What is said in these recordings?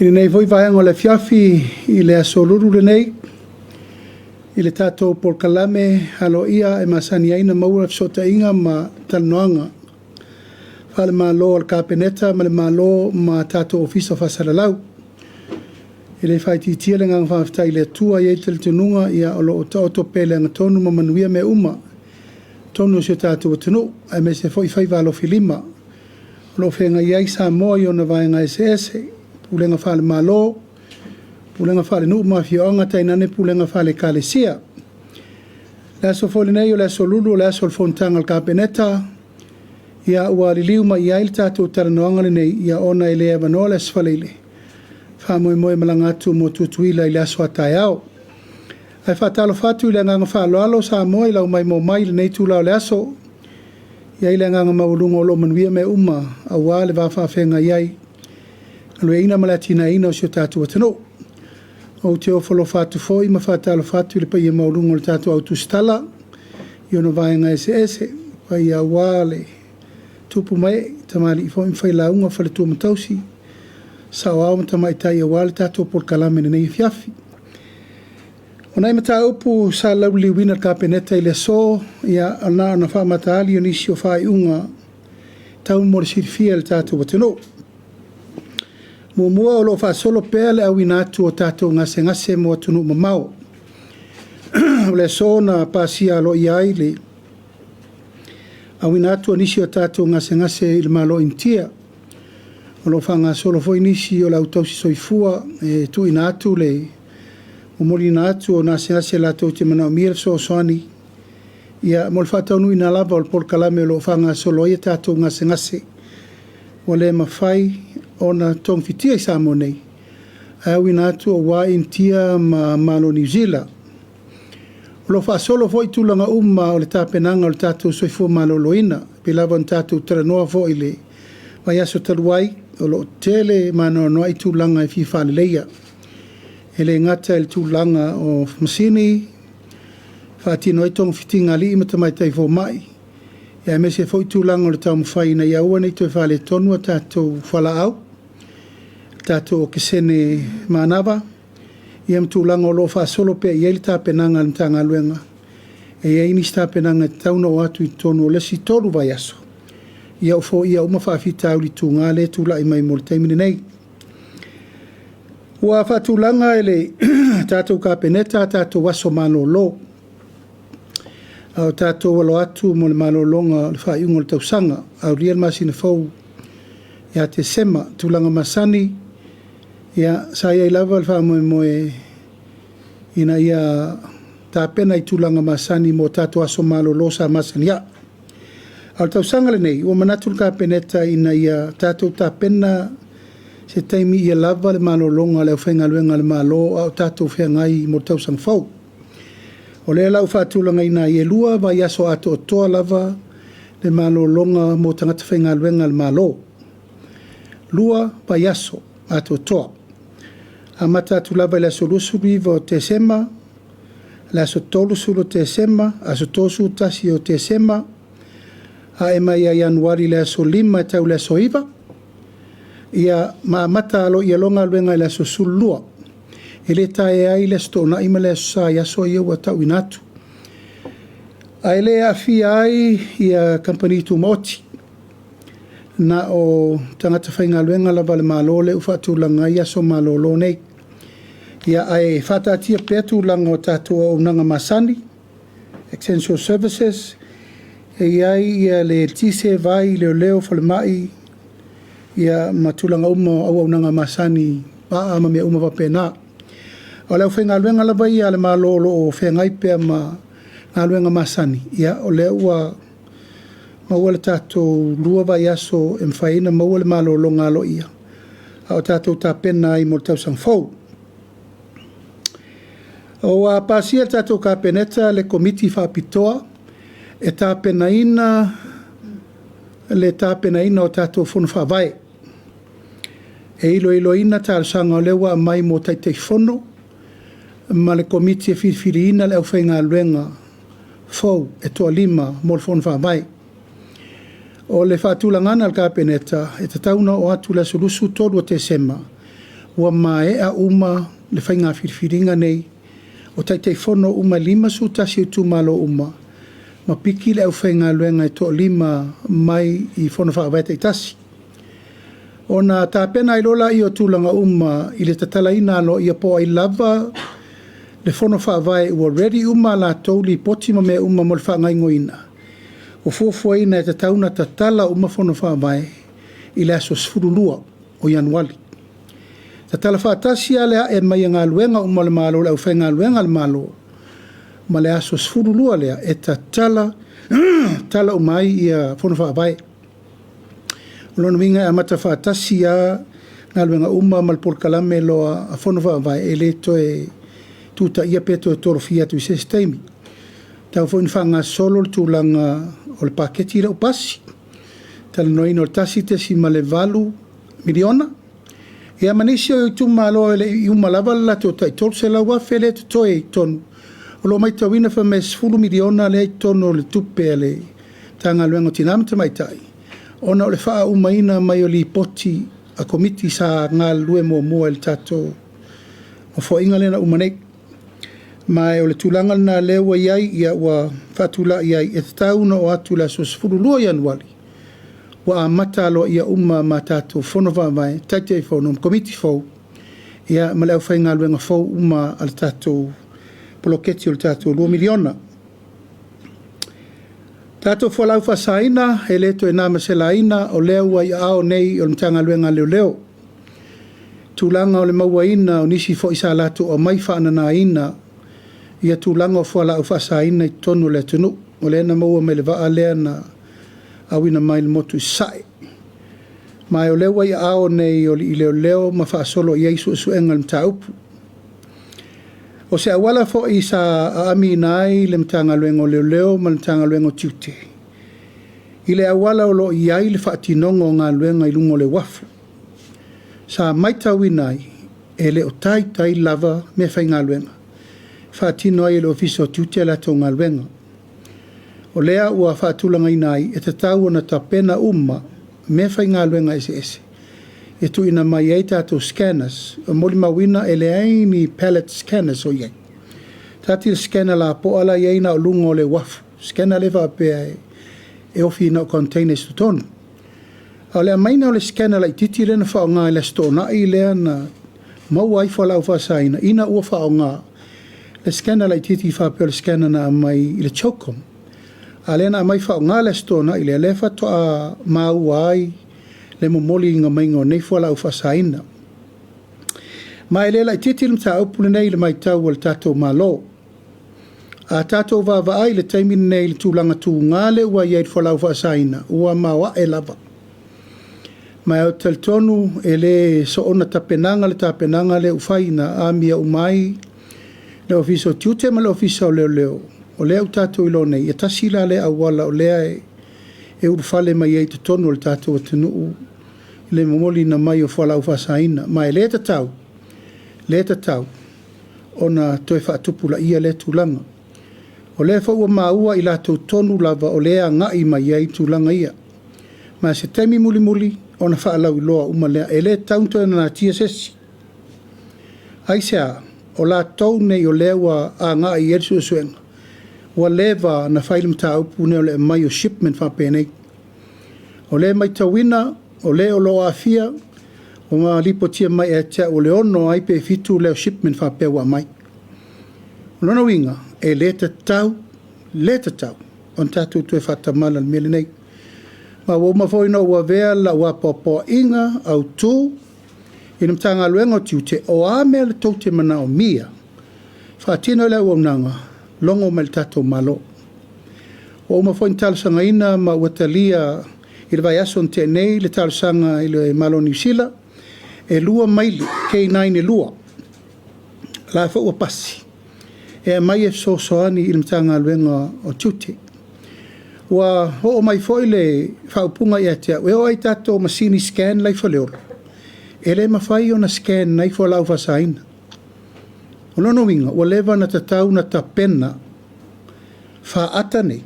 I lenei foi vaega o le afiafi i le Aso Lulu lenei, i le tatou polokalame aloaia e masani ai ona maua le fesootaiga ma talanoaga faale-Malo a le Kapeneta ma le Malo ma tatou Ofisa Faasalalau. E le faaitiitia le agaga faafetai i le Atua, e i ai le talitonuga o lo o taoto pea i le agatonu ma manuia mea uma i totonu o si o tatou atunuu, aemaise foi faiva alofilima o lo o feagai ai Samoa i ona vaega eseese, pulega faale-Malo, pulega faale-nuu ma afioaga, tainane pulega faale-Ekalesia. O le aso foi lenei o le Aso Lulu o le aso o le Fonotaga a le Kapeneta, ia ua liliu mai i ai le tatou talanoaga lenei, ona e le avanoa le Aso Faraile, faamoemoe e malaga atu mo Tutuila i le aso a taeao. Ae faatalofa atu i le agaga faaaloalo Samoa i lau maimoa mai i lenei itula o le aso. E i ai le agaga maualuga o lo o manuia mea uma aua le va faafeagai ai, galueaiina ma le atinaeina o si o tatou atunuu. Ou te ofo alofa atu foi ma faatalofa atu i le paia maualuga o le tatou au tusitala i ona vaega eseese, paia aua le tupu ma ee, tamalii foi ma failauga, faletua ma tausi, saoao ma tamaitai aua le tatou polokalame i lenei afiafi. O nai mataupu sa lauliliuina e le Kapeneta i le aso, ia na ona faamataali o nisi o faaiuga tau mo le silafia e le tatou atunuu. Muamua, o lo o faasolo pea le auina atu o tatou gasegase mo atunuu mamao. O le aso na pasia aloaia ai le auina atu o nisi o tatou gasegase i le Malo o Initia. O lo o faagasolo foi nisi o le au tausi soifua e tuuina atu le momoliina atu o gasegase latou te manaomia le fesoasoani ia mo le faataunuuina lava o le polokalame o lo o faagasolo ai a tatou gasegase ua le mafai ona togafitia i Samoa nei, ae auina atu aua Initia ma Malo o Niu Sila. O lo o faasolo foi tulaga uma o le tapenaga o le tatou soifua maloloina, pei lava ona tatou talanoa foi i le vaiaso talu ai, o lo o tele ma anoanoai tulaga e fia faaleleia. E le gata i le tulaga o masini, faatino ai togafitiga a alii ma tamaitai fomai, aemaise foi tulaga o le taumafai ina ia aua ne i toe faaletonu a tatou fualaau, tatou okesene manava, ia ma tulaga o lo o faasolo pea i ai le tapenaga a le Matagaluega. E i ai nisi tapenaga e tatau ona oo atu i totonu o le isi 3 vaiaso, ia ua foia uma faafitauli tuga lea e tulai mai mo le taimi lenei. Ua faatulaga e le tatou Kapeneta a tatou aso malolo, a o tatou alo atu mo le malologa o le faaiuga o le tausaga, aulia le masina fou ia Tesema. Tulaga masani, ia sa i ai lava le faamoemoe ina ia tapena i tulaga masani mo tatou aso malolo sa masani ai. A o le tausaga lenei, ua manatu le Kapeneta ina ia tatou tapena se taimi ia lava le malologa a le aufaigaluega a le Malo a o tatou feagai mo le tausaga fou. O lea la ua faatulagaina ai e 2 vaiaso atoatoa lava le malologa mo tagata faigaluega a le Malo. 2 vaiaso atoatoa. Amata atu lava i le aso 29 o Tesema, le aso 30 o Tesema, aso 31 o Tesema, ae mai ia Ianuari i le aso 5 e tau i le aso 9, ia ma amata aloaia loa galuega i le aso 12. E le taea ai le Aso Toonai ma le Aso Sa i aso ia ua tauina atu. Ae le aafia ai ia kamupani tumaoti. Na o tagata faigaluega lava a le Malo lea ua faatulaga ai aso malolo nei. Ia, ae faataatia pea tulaga o tatou auaunaga masani, essential services, e i ai ia le eletise, vai, leoleo, falemai, ia ma tulaga uma o auaunaga masani, vaa ma mea uma faapena. A o le aufaigaluega lava ia a le Malo o lo o feagai pea ma galuega masani, ia o lea ua maua le tatou 2 vaiaso e mafai ai ona maua le malologa aloaia, a o tatou tapena ai mo le tausaga fou. Ua pasia e le tatou Kapeneta le Komiti Faapitoa e tapenaina le tapenaina o tatou Fono Faavae, e iloiloina talosaga o lea ua aumai mo Taitaifono ma le Komiti e filifiliina le aufaigaluega fou e toa-5 mo le Fono Faavae. O le faatulagaga a le Kapeneta, e tatau ona oo atu i le aso 23 o Tesema, Ua maea uma le faiga filifiliga nei o Taitaifono uma e 51 o itumalo uma, ma piki le aufaigaluega e toalima mai i Fono Faavae taitasi. Ona tapena ai loa lea o tulaga uma i le tatalaina aloaia po o ai lava le Fono Faavae ua ready uma a latou lipoti ma mea uma mo le faagaoioiga. Ua fuafuaina e tatau ona tatala uma Fono Faavae i le aso 12 o Ianuari. Tatala faatasi lava le ae mai o galuega uma a le Malo, le aufaigaluega a le Malo, ma le aso 12 lea e tatala tatala uma ai ia Fono Faavae. O lona uiga e amata faatasi lava galuega uma ma le polokalame loa a Fono Faavae, e le toe tutaia pe toe tolofia atu i se isi taimi. E tatau foi ona faagasolo le tulaga o le paketi lea ua pasi, talanoaina o le $1.8 miliona. Ia ma nisi o itumalo e le i uma lava le latou tai $300,000 lea e totoe i totonu. O lo o matauina fai mai e $10 miliona lea e i totonu o le tupe a le Matagaluega o Tina ma Tamaitai, ona o le faaaumaina mai o lipoti a Komiti sa galulue muamua i le tatou Nofoaiga lea na uma nei. Ma o le tulaga lena o lea ua i ai, ia ua faatulai ai, e tatau ona oo atu i le aso 12 o Ianuari, ua amata aloaia uma ma tatou Fono Faavae, Taitaifono ma Komiti fou, ia ma le aufaigaluega fou uma a le tatou poloketi o le tatou $2 miliona. Tatou fualaau faasaina, e le toe na ma se laina, o lea ua i aao nei o le Matagaluega a Leoleo. Tulaga o le mauaina o nisi foi sa latou aumai faananaina ia tulaga o fualaau faasaina i totonu o le atunuu. O lea na maua mai le vaa lea na auina mai le motu i Sasae. Ma o lea ua i aao nei o alii leoleo ma faasolo i ai suesuega o le mataupu. O se auala foi sa aamiina ai le Matagaluega o Leoleo ma le Matagaluega o Tiute i le auala o lo o i ai le faatinoga o galuega i luga o le uafu. Sa matauina ai, e le o taitai lava meafaigaluega e faatino ai e le Ofisa o Tiute a latou galuega. O lea ua faatulagaina ai, e tatau ona tapena uma meafaigaluega eseese e tuuina mai ai tatou scanners. E molimauina e leai ni pallet scanners o i ai. Tati le scanner lapoa la e i ai na o luga o le uafu, scanner lea faapea e ofi na o containers i totonu. A o le aumaiga o le scanner laitiiti lea na faaaoga i le Aso Toonai lea na maua ai fualaau faasaina, ina ua faaaoga le scanner laitiiti faapea o le scanner na aumai i le CHOGM. A o lea na aumai faaaoga le Aso Toonai lea, lea faatoa maua ai le momoliina mai o nei fualaau faasaina. Ma e le laitiiti le mataupu lenei i le matau a le tatou Malo. A tatou vaavaai i le taimi lenei i le tulaga tuga lea ua i ai le fualaau faasaina, ua maoae lava. Ma ou te talitonu e le soona tapenaga le tapenaga lea ua fai na amia uma ai le Ofisa o Tiute ma le Ofisa o Leoleo, o lea ua tatou iloa nei, e tasi la lea auala o lea e ulufale mai ai i totonu o le tatou atunuu le momoliina mai o fualaau faasaina. Ma e le tatau, le tatau ona toe faatupulaia lea tulaga. O lea foi ua maua i latou tonu lava o lea e agai mai ai tulaga ia. Ma o se taimi mulimuli ona faalauiloa uma lea. E le tatau ona toe natia se isi. Aisea? O latou nei o lea ua agai i ai le suesuega, ua leva ona fai le mataupu lenei o le aumai o shipment faapenei. O lea e matauina, o le o lo o aafia, ua lipotia mai ia te au o le 6 ai pe 7 lea o shipment faapea ua aumai. O lona uiga, e le tatau, le tatau ona tatou toe faatamala i le mea lenei. Ma ua uma foi ona ou avea lau apoapoaiga autu i le Matagaluega o Tiute, o a mea tou te manaomia, faatino ai le auaunaga, logo mai i le tatou Malo. Ua uma foi ona talosagaina ma ua talia i le vaiaso na tea nei le talosaga i le Malo o Niu Sila, e 2 maili K9 e 2, la foi ua pasi, e aumai e fesoasoani i le Matagaluega o Tiute. Ua oo mai foi le faaupuga ia te au, e oo lava i tatou masini scan la e i Faleolo, e le mafai ona scan ai fualaau faasaina. O lona uiga, ua leva ona tatau ona tapena faata nei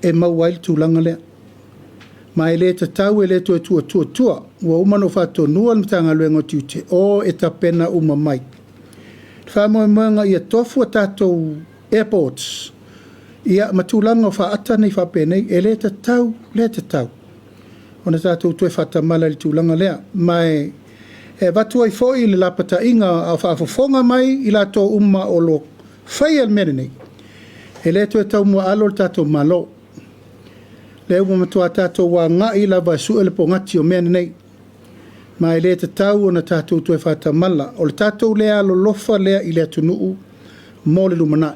e maua ai le tulaga lea. Ma e le tatau e le toe tuatuatua. Ua uma ona ou faatonua le Matagaluega o Tiute, o e tapena uma mai. Le faamoemoega ia tofu a tatou airports, ia ma tulaga o faata nei faapenei, e le tatau, le tatau ona tatou toe faatamala i le tulaga lea. Ma e avatu ai foi le lapataiga a o faafofoga mai i latou uma o lo o faia le mea lenei, e le toe taumuaalo le tatou Malo. Lea ua matua tatou agai lava e sue le pogati o mea nei, ma e le tatau ona tatou toe faatamala. O le tatou le alolofa lea i le atunuu mo le lumanai.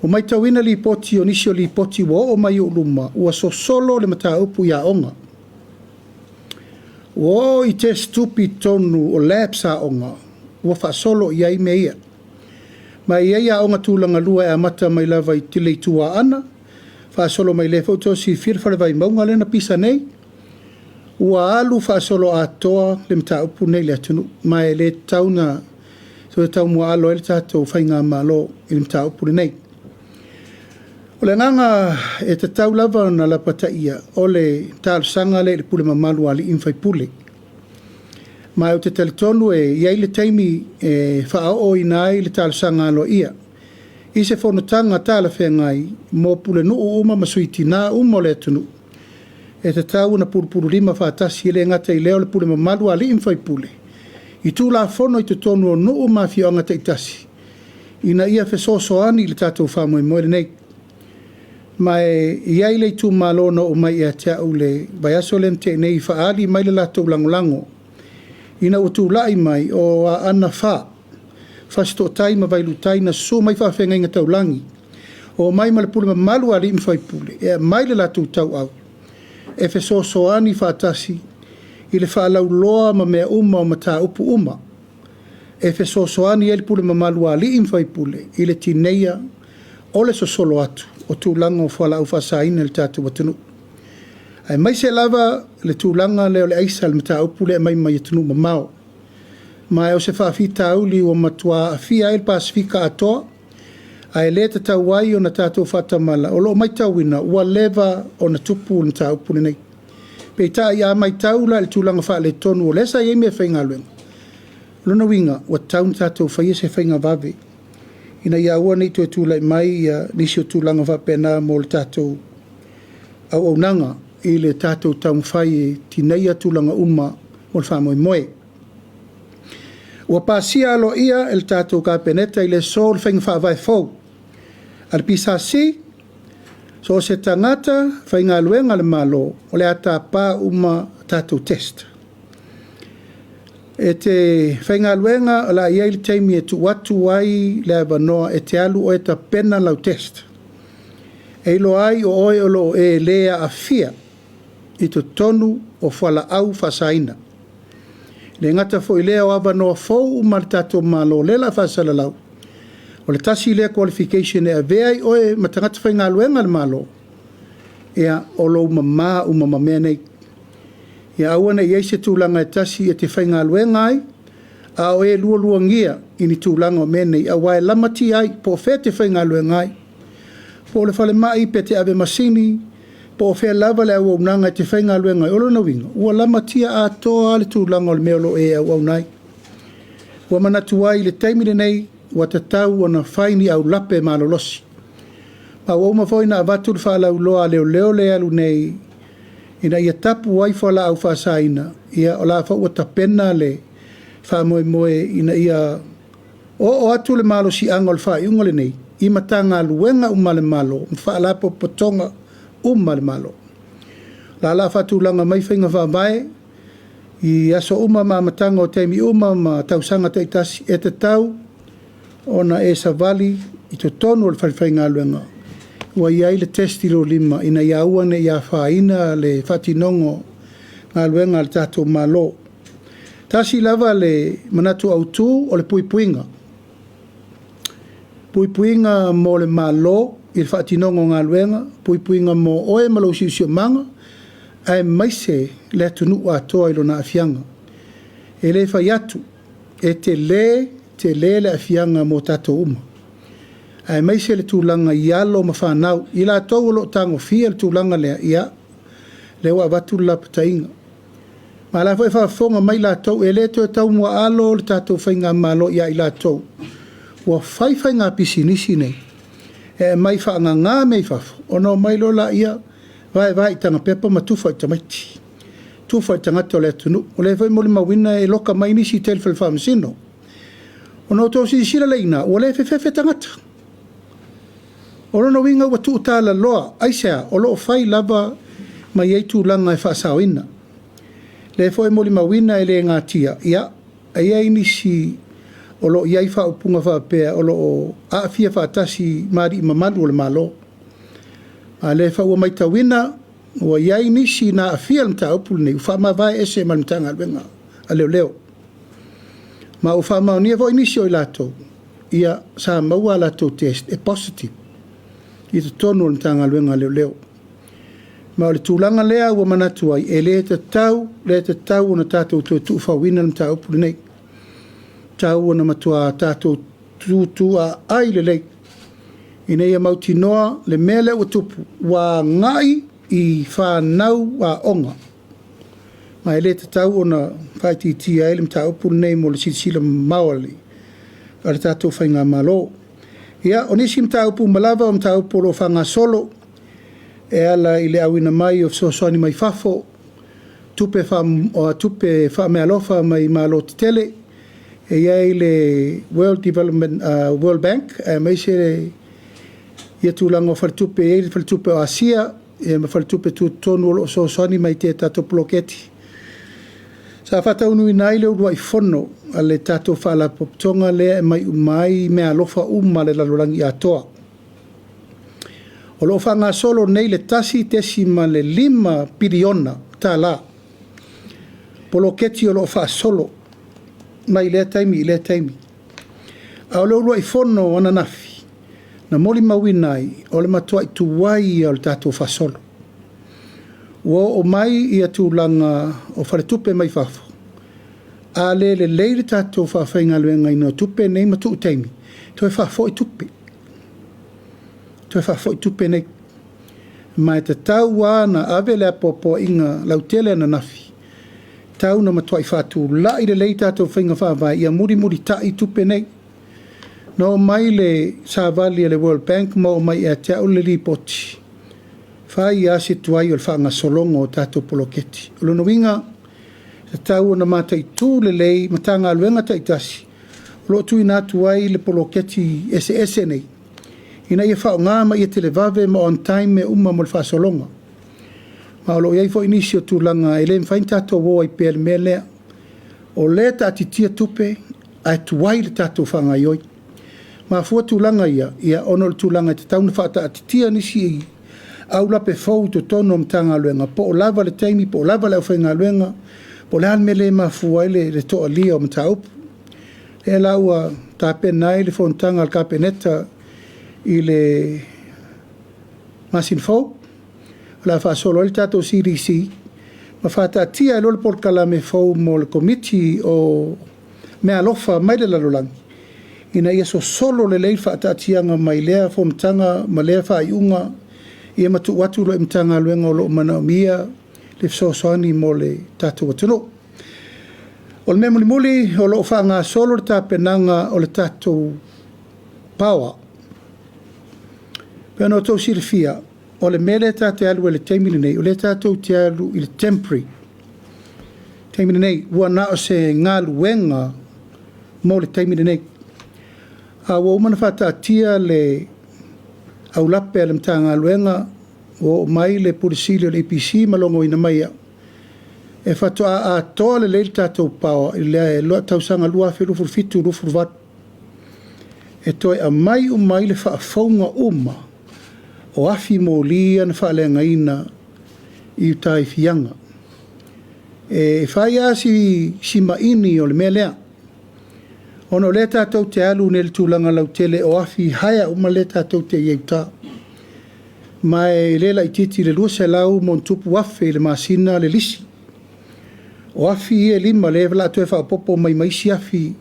Ua matauina lipoti o nisi o lipoti ua oo mai i ou luma, ua sosolo le mataupu i aoga. Ua oo i test tupi i totonu o labs aoga, ua faasolo i ai mea ia. Ma e i ai aoga tulaga lua e amata mai lava i le Itu Aana, faasolo mai lea foi ua outou silafia le Fale Vaimauga lea na pisa nei, ua alu faasoloatoa le mataupu lenei i le atunuu, ma e le tatau ona toe taumuaalo ai le tatou faigamalo i le mataupu lenei. O le agaga e tatau lava ona lapataia, o le talosaga lea i le pule mamalu a alii ma faipule. Ma ou te talitonu e i ai le taimi e faaooina ai le talosaga aloaia i se fonotaga talafeagai mo pulenuu uma ma sui tina uma o le atunuu, e tatau ona pulupululima faatasi, e le gata i lea o le pule mamalu a alii ma faipule, i Tulafono i totonu o nuu ma afioaga taitasi, ina ia fesoasoani i le tatou faamoemoe lenei. Ma e i ai le itumalo na oo mai ia te au i le vaiaso lea na tea nei e faaali mai le latou lagolago ina ua tulai mai o Aana 4, Fasitootai ma Vailuutai na susu mai faafeagaiga taulagi, omai ma le pule mamalu a alii ma faipule e aumai le latou tauau e fesoasoani faatasi i le faalauloa ma mea uma o mataupu uma e fesoasoani ai le pule mamalu a alii ma faipule i le tineia o le sosolo atu o tulaga o fualaau faasaina i le tatou atunuu. Aemaise lava le tulaga lea o le aisa, le mataupu lea e aumai mai atunuu mamao. Ma o se faafitauli ua matua aafia ai le Pasefika atoa, ae le tatau ai ona tatou faatamala, o lo o matauina ua leva ona tupu le mataupu lenei. Peitai a matau la i le tulaga faaletonu o lea sa i ai meafaigaluega, o lona uiga, ua tatau ona tatou faia se faiga vave ina ia aua ne i toe tulai mai nisi o tulaga faapena mo le tatou auaunaga i le tatou taumafai e tineia tulaga uma o le faamoemoe. Ua pasia aloaia e le tatou Kapeneta i le aso le faiga faavae fou a le PSC, so o se tagata faigaluega a le Malo, o le a tapa uma tatou test. E te faigaluega o le a i ai le taimi e tuu atu ai le avanoa e te alu oe e tapena lau test. E iloa ai o oe o lo o e le aafia i totonu o fualaau faasaina. E le gata foi i lea o avanoa fou uma a le tatou Malo lea o le a faasalalau, o le tasi lea qualification e avea ai oe ma tagata faigaluega a le Malo, ia, o lou mama uma ma mea nei. Ia aua ne i i ai se tulaga e tasi e te faigaluega ai, a o e lualuagia i ni tulaga o mea nei, aua e lamatia ai po o fea e te faigaluega ai, po o le falemai pe te ave masini, po o fea lava le auaunaga e te faigaluega ai. O lona uiga, ua lamatia atoa lava le tulaga o le mea o lo o e auauna ai. Ua manatu ai i le taimi lenei, ua tatau ona fai ni aulape malolosi. Ma ua uma foi ona avatu le faalauiloa a leoleo lea e alu nei ina ia tapu ai fualaau faasaina, ia o la foi ua tapena le faamoemoe ina ia oo atu le malosiaga o le faaiuga lenei i Matagaluega uma a le Malo ma Faalapotopotoga uma a le Malo. O la o le a faatulaga mai faiga faavae i aso uma ma amataga o taimi uma ma tausaga taitasi e tatau ona e savali i totonu o le falefaigaluega ua i ai le test i lou lima ina ia aua ne i afaina le faatinoga o galuega a le tatou Malo. Tasi lava le manatu autu o le puipuiga. Puipuiga mo le Malo i le faatinoga o galuega, puipuiga mo oe ma lou siosiomaga, aemaise le atunuu atoa i lona aafiaga. E le fai atu, e tele, tele le aafiaga mo tatou uma, aemaise le tulaga i alo ma fanau, i latou o lo o tagofia le tulaga lea, ia, Lea ua avatu le lapataiga. Ma o la foi e faafofoga mai latou, e le toe taumuaalo le tatou faigamalo ia i latou ua fai faiga pisinisi nei, e aumai faagaga mea i fafo, ona omai loa laia vaevae i tagapepa ma tufa i tamaiti, tufa i tagata o le atunuu. O lea foi e molimauina e loka mai nisi i tai i le fale faamasino. Ona outou silasila lea i ina, ua le fefefe tagata. O lona uiga ua tuutalaloa. Aisea? O lo o fai lava ma i ai tulaga e faasaoina. O lea foi e molimauina e le natia, ia, e i ai nisi o lo o i ai faaupuga faapea o lo o aafia faatasi ma alii mamalu o le Malo. A o lea foi ua matauina ua i ai nisi na aafia i le mataupu lenei ua faamavae ese ma le Matagaluega a Leoleo. Ma ua faamaonia foi nisi o i latou, ia, sa maua a latou test e positive i totonu o le Matagaluega a Leoleo. Ma o le tulaga lea ua manatu ai, e le tatau, le tatau ona tatou toe tuufauina le mataupu lenei. E tatau ona matua tatou tutuaai lelei ina ia mautinoa le mea lea ua tupu, ua agai i fanau aoga, ma e le tatau ona faaitiitia ai le mataupu lenei mo le silasila mamao a le tatou faigamalo. Ia, o nisi mataupu uma lava o mataupu o lo o faagasolo e ala i le auina mai o fesoasoani mai fafo, tupe faameaalofa mai Malo tetele, e i ai le World Development, World Bank aemaise ia tulaga o faletupe, e i ai le faletupe o Asia ma faletupe tutotonu o lo o fesoasoani mai i tatou poloketi. Sa faataunuuina ai le uluai fono a le tatou faalapotopotoga lea e aumai uma ai meaalofa uma a le lalolagi atoa. O lo o faagasolo nei le $1.5 piliona tala poloketi o lo o faasolo mai lea taimi i lea taimi. A o le uluai fono ananafi, na molimauina ai, o le matuai tuai ia o le tatou faasolo. Ua oo mai ia tulaga o faletupe mai fafo, a le lelei le tatou faafaigaluegaina o tupe nei ma tuu taimi, toe faafoi tupe, toe faafoi tupe nei. Ma e tatau lava ona ave le apoapoaiga lautele ananafi, e tatau ona matuai faatulai lelei tatou faiga faavae ia mulimulitai tupe nei. Na oo mai le savali a le World Bank ma oo mai ia te au le lipoti, e fai lava si tuai o le faagasologa o tatou poloketi. O lona uiga, e tatau ona mataitu lelei Matagaluega taitasi o lo o tuuina atu ai le poloketi eseese nei, ina ia faaaoga ma ia televave ma on time mea uma mo le faasologa. Ma o lo o i ai foi nisi o tulaga e le mafai ona tatou o ai pea i le mea lea, o lea e taatitia tupe ae tuai le tatou faagaoioi. Mafua tulaga ia, ia ona o le tulaga e tatau ona faataatitia nisi aulape fou i totonu o Matagaluega, po o lava le taimi, po o lava le aufaigaluega, po o le a le mea lea e mafua ai le toalia o mataupu. O lea la ua tapena ai le fonotaga a le Kapeneta i le masina fou, o le a faasolo ai le tatou CDC ma faataatia ai loa le polokalame fou mo le Komiti o Meaalofa mai le lalolagi, ina ia sosolo lelei le faataatiaga mai lea fonotaga ma lea faaiuga, ia ma tuu atu loa i Matagaluega o lo o manaomia le fesoasoani mo le tatou atunuu. O le mea mulimuli, o lo o faagasolo le tapenaga o le tatou power. E pei ona outou silafia, o le mea lea tatou te alu ai i le taimi lenei, o lea tatou te alu i le temporary. O le taimi lenei, ua na o se galuega mo le taimi lenei. A ua uma ona faataatia le aulape a le Matagaluega, ua oo mai le Pule Sili o le EPC ma logoina mai au, e faatoa atoa lelei le tatou power i le tausaga 2027/2028. E toe aumai uma ai le faafouga uma o afi moli ia na faaleagaina i uta i Fiaga. E fai lava si maini o le mea lea, ona o lea tatou te alu nei i le tulaga lautele o afi hire uma lea tatou te i ai i uta. Ma e le laitiiti le $200+ i le masina le lisi. O afi ia e 5 lea o le a toe faaopoopo mai ma isi afi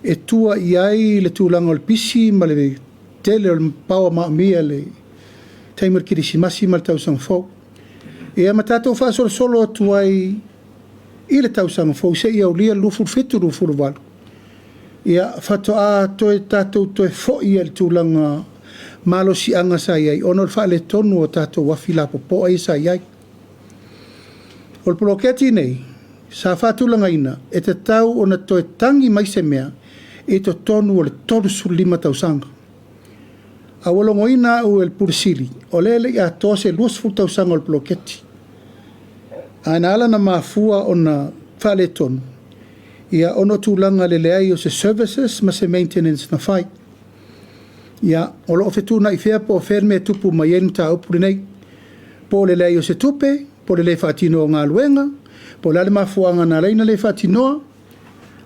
e tua i ai le tulaga o le pisi ma le tele o le power manaomia i le taimi o le kerisimasi ma le tausaga fou. Ia ma tatou faasolosolo atu ai i le tausaga fou seia aulia le 27, 28, ia faatoa toe tatou toe foi i le tulaga malosiaga sa i ai ona o le faaletonu o tatou afi lapopoa ia sa i ai. O le poloketi nei sa faatulagaina e tatau ona toe tagi mai se mea i totonu o le 35 tausaga. A ua logoina au e le Pule Sili, o lea e le i atoa se 20 tausaga o le poloketi. Ae na ala ona mafua ona faaletonu, ia ona o tulaga i le leai o se services ma se maintenance na fai. Ia, o lo o fetuunai pea po o fea le mea e tupu mai ai le mataupu lenei. Po o le leai o se tupe, po o le le faatino o galuega, po o le a le mafuaaga na ala ai ona le faatinoa,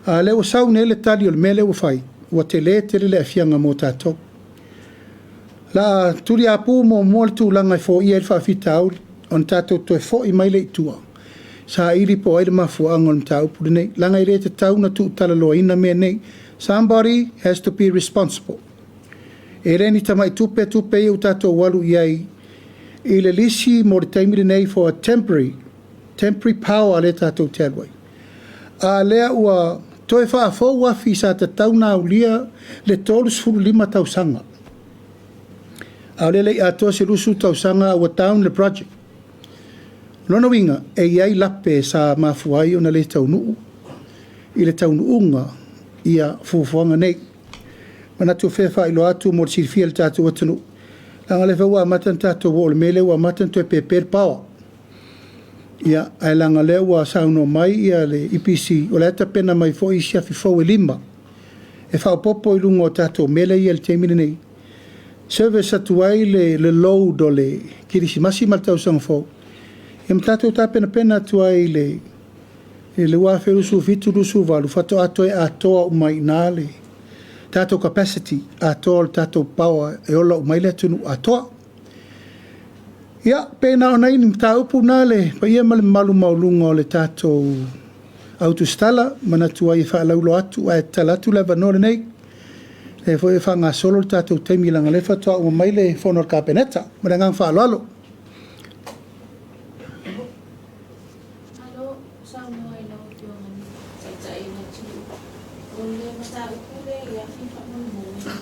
a o lea ua sau nei le tali o le mea lea ua fai, ua tele tele le aafiaga mo tatou. O le a tuliaupu muamua le tulaga e foia ai le faafitauli ona tatou toe foi mai lea i tua, saili po o ai le mafuaaga o le mataupu lenei, leaga e le tatau ona tuutalaloaina mea nei. Somebody has to be responsible. E le ni tamai tupe tupe ia ua tatou alu i ai i le lisi mo le taimi lenei for a temporary power lea tatou te alu ai. A lea ua toe faafou afi sa tatau ona aulia le 35 tausaga. A o lea e le i atoa se 20 tausaga a ua down le project. O lona uiga, e i ai lape sa mafua ai ona le taunuu i le taunuuga ia fuafuaga nei. Manatu e faailoa atu mo le silafia e le tatou atunuu, leaga o lea foi ua amata ona tatou oo i le mea lea ua amata ona toe pepe le power. Ia, ae leaga o lea ua saunoa mai ia le EPC, o la e tapena mai foi isi afi fou e 5 e faaopoopo i luga o tatou mea lea e i ai i le taimi lenei. Service atu ai le load o le Kerisimasi ma le tausaga fou, ia ma tatou tapenapena atu ai i le 2027/2028 faatoa toe atoa uma ai i ina le tatou capacity atoa o le tatou power e ola uma ai le atunuu atoa. Ia, pe na o nai mataupu na le paia ma le mamalu maualuga o le tatou autusitala, manatu ai e faalauiloa atu ae tatala atu le avanoa lenei. O lea foi e faagasolo le tatou taimi leaga o lea faatoa uma mai le fono a le Kapeneta. Ma le agaga faaaloalo. Malo saunoa i lau Afioga i le Taitai o le atunuu. O le mataupu lea i afi faamolemole,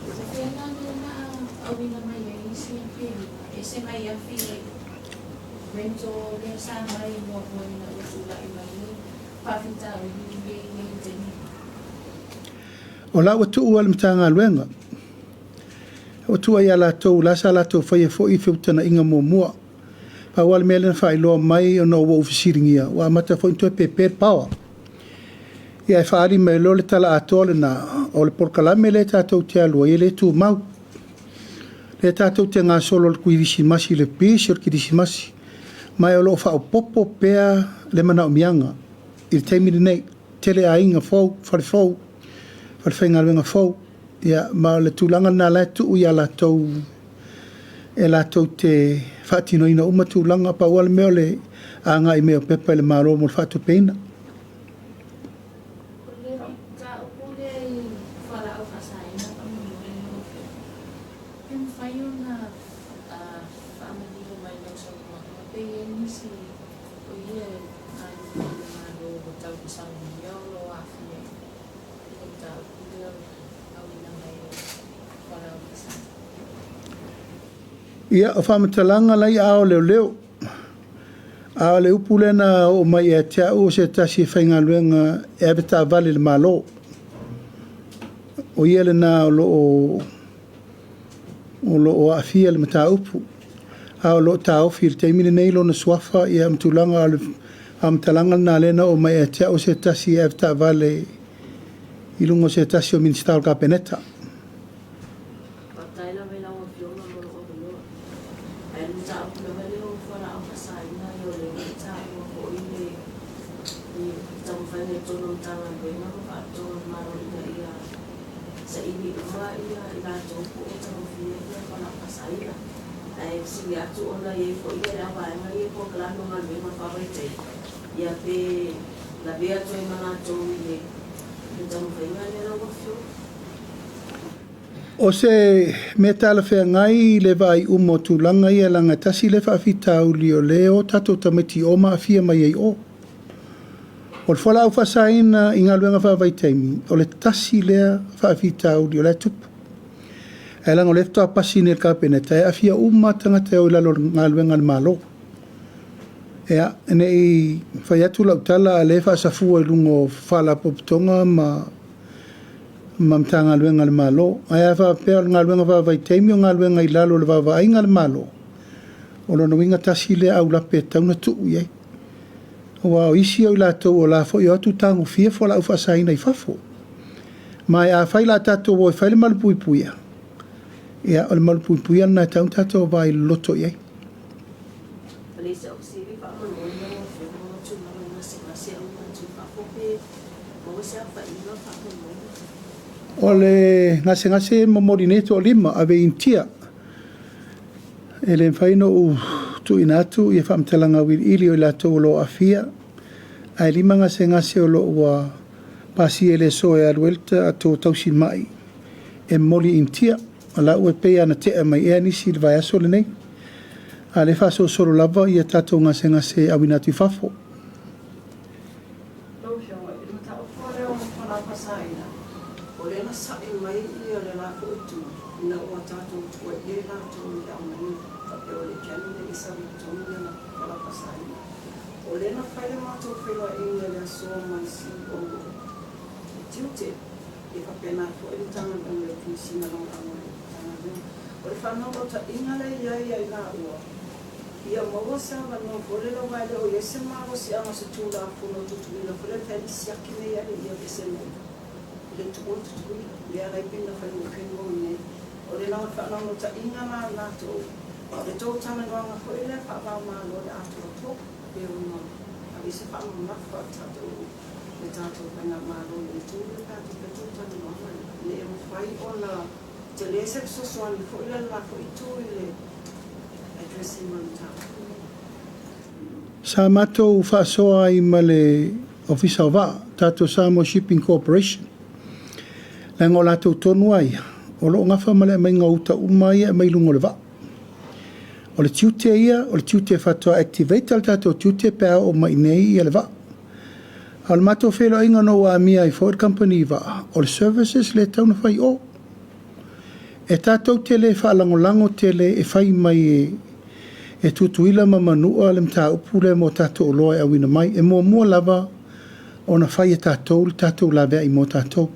o fea la lea o le a auina mai ai isi afi e 5, ese mai afi rental lea sa mai muamua ina ua tulai mai le faafitauli lea e i ai i le taimi nei? O la ua tuu lava i le Matagaluega, ua tuu lava ia latou, la sa latou faia foi feutagaiga muamua. Pau lava le mea lea na faailoa mai ona ua ou fesiligia, ua amata foi ona toe pepe le power. Ia ae faaali mai loa le tala atoa lena, o le polokalame lea tatou te alu ai, e le tumau. Lea tatou te gasolo i le kerisimasi i le pisi o le kerisimasi, ma o lo o faaopoopo pea le manaomiaga i le taimi lenei. Tele aiga fou, fale fou, falefaigaluega fou, ia ma o le tulaga lena la e tuu ia latou e latou te faatinoina uma tulaga. Pau lava le mea o le agai mai o pepa i le Malo mo le faatupeina. O le mataupu lea i fualaau faasaina faamolemole lau Afioga, pe mafai ona faamanino mai i lau saunoaga pe i ai nisi o ia e galulue i le Malo ua tau saunia o lo o aafia i le mataupu lea o le auina mai o fualaau faasaina. Ia, o faamatalaga la i aao o leoleo, a o le upu lea na oo mai ia te au o se tasi e faigaluega e avetaavale i le Malo. O ia lena o lo o aafia i le mataupu, a o lo o taofi i le taimi lenei lona suafa ma tulaga. O le faamatalaga lena lea na oo mai ia te au o se tasi e avetaavale i luga o se tasi o Minisita o le Kapeneta. Faafetai lava i lau Afioga mo lou avanoa. Ae o le mataupu lava lea o fualaau faasaina, ia o lea ua e taua foi le taumafaiga i totonu o Matagaluega ma Faalapotopotoga a le Malo ina ia saili uma i latou po o tagofia fualaau faasaina. Ae fesili atu ona e i ai foi le au vaega ia i polokalame o galuega faavaitaimi, ia pe lavea atu ai ma latou i le taumafaiga lea lau Afioga. O se mea talafeagai i le vaai uma o tulaga ia leaga e tasi lea faafitauli o lea e o tatou tamaiti i o ma aafia mai ai i o. O le fualaau faasaina i galuega faavaitaimi, o le tasi lea faafitauli o la e tupu. Ae leaga o lea faatoa pasi nei e le Kapeneta, e aafia uma lava tagata e o i lalo o galuega a le Malo. Ia, ne i fai atu lau tala a o lea e faasafua i luga o Faalapotopotoga ma Matagaluega a le Malo. Ae a faapea o le galuega faavaitaimi o galuega i lalo o le vaavaaiga a le Malo, o lona uiga tasi lea aulape e tatau ona tuu i ai. Aua o isi o i latou o la e foi e o atu tagofia fualaau faasaina i fafo. Ma afai o le a tatou o e fai le malupuipuia, ia o le malupuipuia lena e tatau ona tatou vaai loloto i ai. O le isi au fesili faamolemole lau Afioga ona o tulaga i gasegase e auina atu i fafo pe maua se aofaiga faamolemole. O le gasegase e momoli nei e toalima, ave i Initia. E le mafai ona ou tuuina atu ia faamatalaga auiliili o i latou o lo o aafia, ae 5 gasegase o lo o ua pasia i le aso e alu ai le tatou tausimai e momoli i Initia. O la ua pei lava ona tea mai ea nisi i le vaiaso lenei, a o lea e faasolosolo lava ia tatou gasegase e auina atu i fafo. Lau Afioga, i le mataupu lava lea o fualaau faasaina, o lea na sa'i mai le la foi itu ina ua tatou tuuaia i latou i le aumaiga faapea o le channel lea e sau i totonu le fualaau faasaina. O lea na fai le matou feiloaiga i le aso ma le CEO o Tiute, e faapena foi le Matagaluega o le Komesina Lagolago a le Matagaluega. O le faanaunautaiga lea e i ai ia i laua, ia maua se avanoa foi lele aua e le o i ai se malosiaga o se Tulafono Tutuila foi lele e mafai ona siaki nei ai le aveese mai i le tuua Tutuila, lea la e pei ona fai mo funeral nei. O le faanaunautaiga la a latou, o le tou talanoaga foi lea faava-o-Malo i le atoatoa, pe ono ave i ai se faamamafa a le tatou le tatou Faigamalo i le itu lea pe a toe fai tou talanoaga lea, ina ia mafai ona tele se fesoasoani foi la i le la foi itu i le address ina o le mataupu lenei. Sa matou faasoa ai ma le Ofisa o Vaa, tatou Samoa Shipping Corporation, leaga o latou tonu lava ia o lo o nafa ma le aumaiga o uta uma ia e aumai i luga o le vaa. O le tiute ia, o le tiute faatoa activate le tatou tiute pe a oo mai i inei le vaa. A o le matou feiloaiga na ou amia ai foi le kamupani vaa, o le services lea e tatau ona fai i o. E tatou te le faalagolago tele e fai mai e Tutuila ma Manua le mataupu lea mo tatou oloa e auina mai. E muamua lava ona fai e tatou le tatou laveai mo tatou.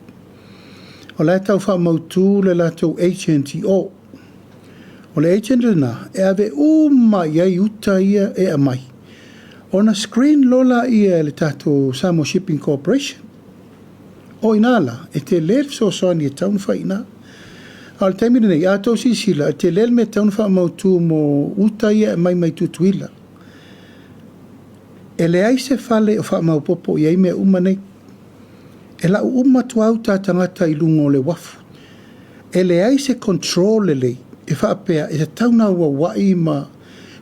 O la e tau faamautu le latou agent i o. O le agent lena e ave uma i ai uta ia e aumai, ona screen loa lea e le tatou Samoa Shipping Corporation. O i ina la, e tele le fesoasoani e tatau ona fai i ina. A o le taimi lenei, a outou silasila, e tele le mea e tatau ona faamautu mo uta ia e aumai mai Tutuila. E leai se fale o faamaopoopo i ai mea uma nei. E lau uma atu lava uta a tagata i luga o le uafu. E leai se control lelei e faapea e tatau ona auauai ma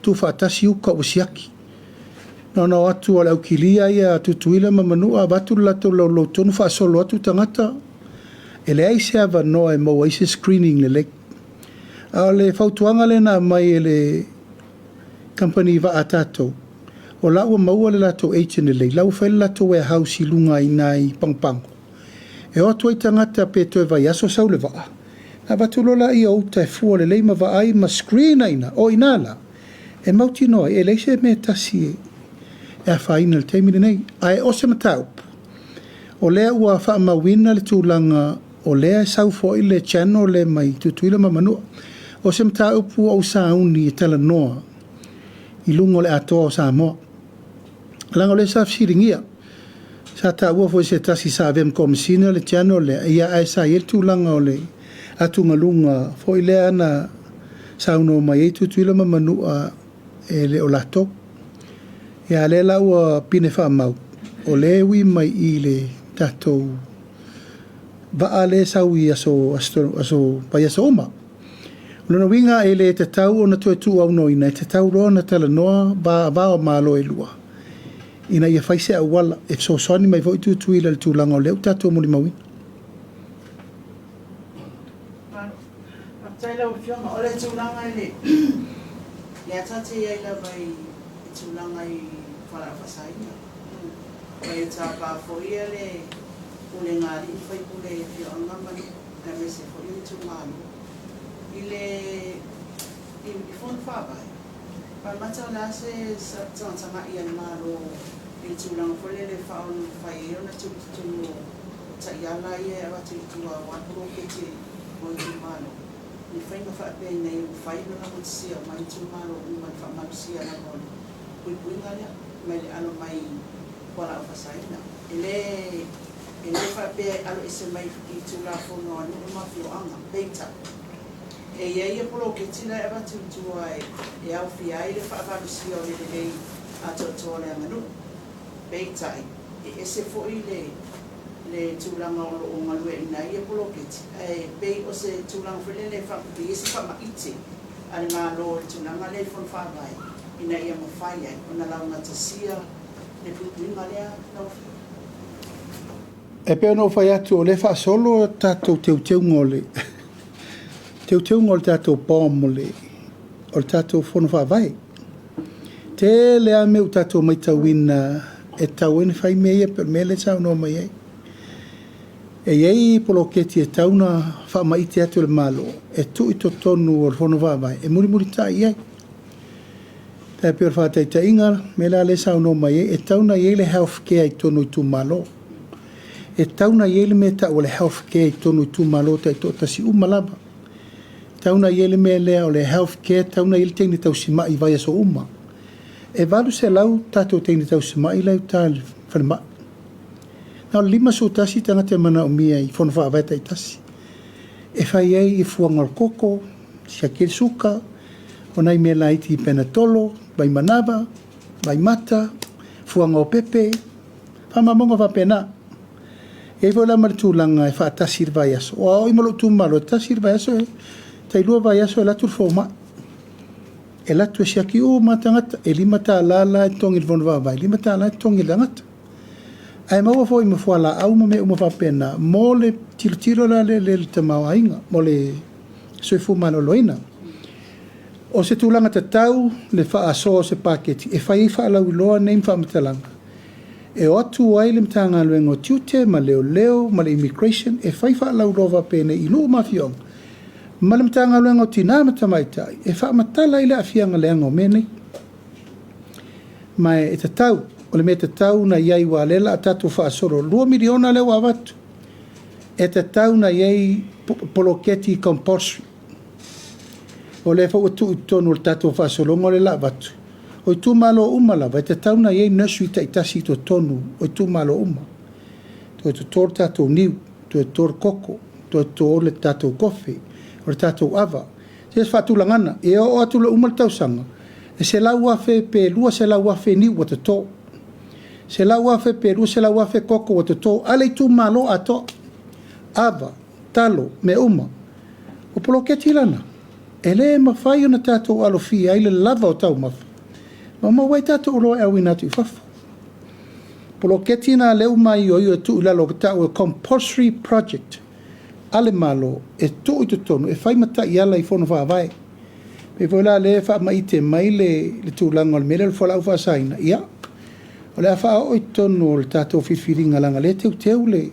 tuufaatasi uta ua siaki. Na ona o atu o le aukilia ia a Tutuila ma Manua avatu le latou loulou tonu faasolo atu tagata, e leai se avanoa e maua ai se screening lelei. A o le fautuaga lea na aumai e le kamupani vaa a tatou, o la ua maua le latou agent lelei, la ua fai le latou warehouse i luga i ina i Pagopago. E o atu ai tagata pe toe vaiaso sau le vaa, avatu loa lea o uta e fua lelei ma vaai ma screen ai ina. O i ina la, e mautinoa ai, e leai se mea tasi e afaina i le taimi lenei. Ae o se mataupu, o lea ua faamauina le tulaga o lea e sau foi le channel lea mai Tutuila ma Manua. O se mataupu ua ou sauni e talanoa i luga o le atoa o Samoa. Leaga o lea sa fesiligia, sa taua foi e se tasi sa avea ma Komesina le channel lea, ia ae sa i ai le tulaga o le atugaluga foi lea na saunoa mai ai Tutuila ma Manua e le o latou. Ia lea la ua pine faamau, o lea e ui mai i le tatou vaa lea e sau i aso vaiaso uma. O lona uiga e le tatau ona toe tuuaunoaina, e tatau loa ona talanoa va o Malo e lua, ina ia fai se auala e fesoasoani mai foi Tutuila i le tulaga o lea ua tatou molimauina. Faafetai lau Afioga. O le tulaga i le lea ta te i ai lava i tulaga i fualaau faasaina. Ua e tapa foi le pulega a alii ma faipule i afioaga ma nuu aemaise foi o itumalo i le i fono faavae. Faamata o le a se tagatagai a le Malo i le tulaga foi lele e faaonofai ai ona tuu i totonu o taiala ia e avatu i tua aua poloketi mo itumalo, ni faiga faapea ina ia mafai ona laugatasia uma ai itumalo uma i le faamalosia lava o le puipuiga lea mai le alo mai fualaau faasaina. E le e le faapea e aloese mai i Tulafono a nuu ma afioaga, peitai, e i ai poloketi la e avatu i tua e aofia ai le faamalosia o le lelei atoatoa o le aganuu. Peitai, e ese foi le le tulaga o lo o galueaiina ai ia poloketi, ae pei o se tulaga foi lele e i ai se faamaite a le Malo i le tulaga lea i Fono Faavae ina ia mafai ai ona laugatasia le puipuiga lea lau Afioga. E pei ona ou fai atu, o lea e faasolo tatou teuteuga o le teuteuga o le tatou BOM o le tatou Fono Faavae. Tele lava mea ua tatou matauina e tatau ai ona fai mea ia pei o le mea lea e saunoa mai ai. E i ai poloketi e tatau ona faamaite atu e le Malo e tuu i totonu o le Fono Faavae e mulimulitai i ai. E pei o le faataitaiga, o le mea la lea e saunoa mai ai, e tatau ona i ai le health care i totonu o itumalo. E tatau ona i ai le mea e tau o le health care i totonu o itumalo taitoatasi uma lava. E tatau ona i ai le mea lea o le health care, e tatau ona i ai le teine tausimai i vaiaso uma. E 800 tatou teine tausimai la e i uta i le falemai. Na o le 51 tagata e manaomia i fono faavae taitasi. E fai ai fuaga o le koko, siaki ai le suka, o nai mea laiti penatolo, vaimanava, vaimata, fuaga o pepe, faamaumauga faapena. E i ai foi la ma le tulaga e faatasi i le vaiaso. Aua o au ma lou itumalo, e tasi le vaiaso, e tailua vaiaso e alu atu le fomai. E alu atu e siaki uma lava tagata, e $5 la e totogi i le fono faavae, $5 e totogi i le tagata. Ae maua foi ma fualaau ma mea uma faapena mo le tilotilo la lea i le tamaoaiga, mo le soifua maloloina. O se tulaga tatau le faasoa o se paketi e fai ai faalauiloa nei ma faamatalaga, e o atu ai le Matagaluega o Tiute ma Leoleo ma le Immigration e fai faalauiloa faapenei i nuu ma afioaga, ma le Matagaluega o Tina ma Tamaitai e faamatala ai le aafiaga leaga o mea nei. Ma e tatau, o le mea tatau ona i ai, aua o lea o le a tatou faasolo, $2 miliona lea ua avatu, e tatau ona i ai poloketi compulsory. O lea foi ua tuu i totonu o le tatou faasologa lea o le a avatu, o itumalo uma lava e tatau ona i ai nursery taitasi i totonu o itumalo uma. Toe toto le tatou niu, toe toto le koko, toe toto le tatou kofe, o le tatou ava. Se faatulagana, e oo atu i le uma le tausaga, e 100,000 pe 200,000 niu ua toto. 100,000 pe 200,000 koko ua toto a le itumalo atoa. Ava, talo, mea uma. O poloketi lana, e le mafai ona tatou alofia ai le lava o taumafa, ma maua ai tatou oloa e auina atu i fafo. Poloketi na lea ua maioio e tuu i lalo o tau e compulsory project a le Malo e tuu i totonu e fai ma taiala i fono faavae. Pei foi la lea e faamaite mai le tulaga o le mea lea o le fualaau faasaina, ia, o le a faaoo i totonu o le tatou filifiliga leaga o lea e teuteu le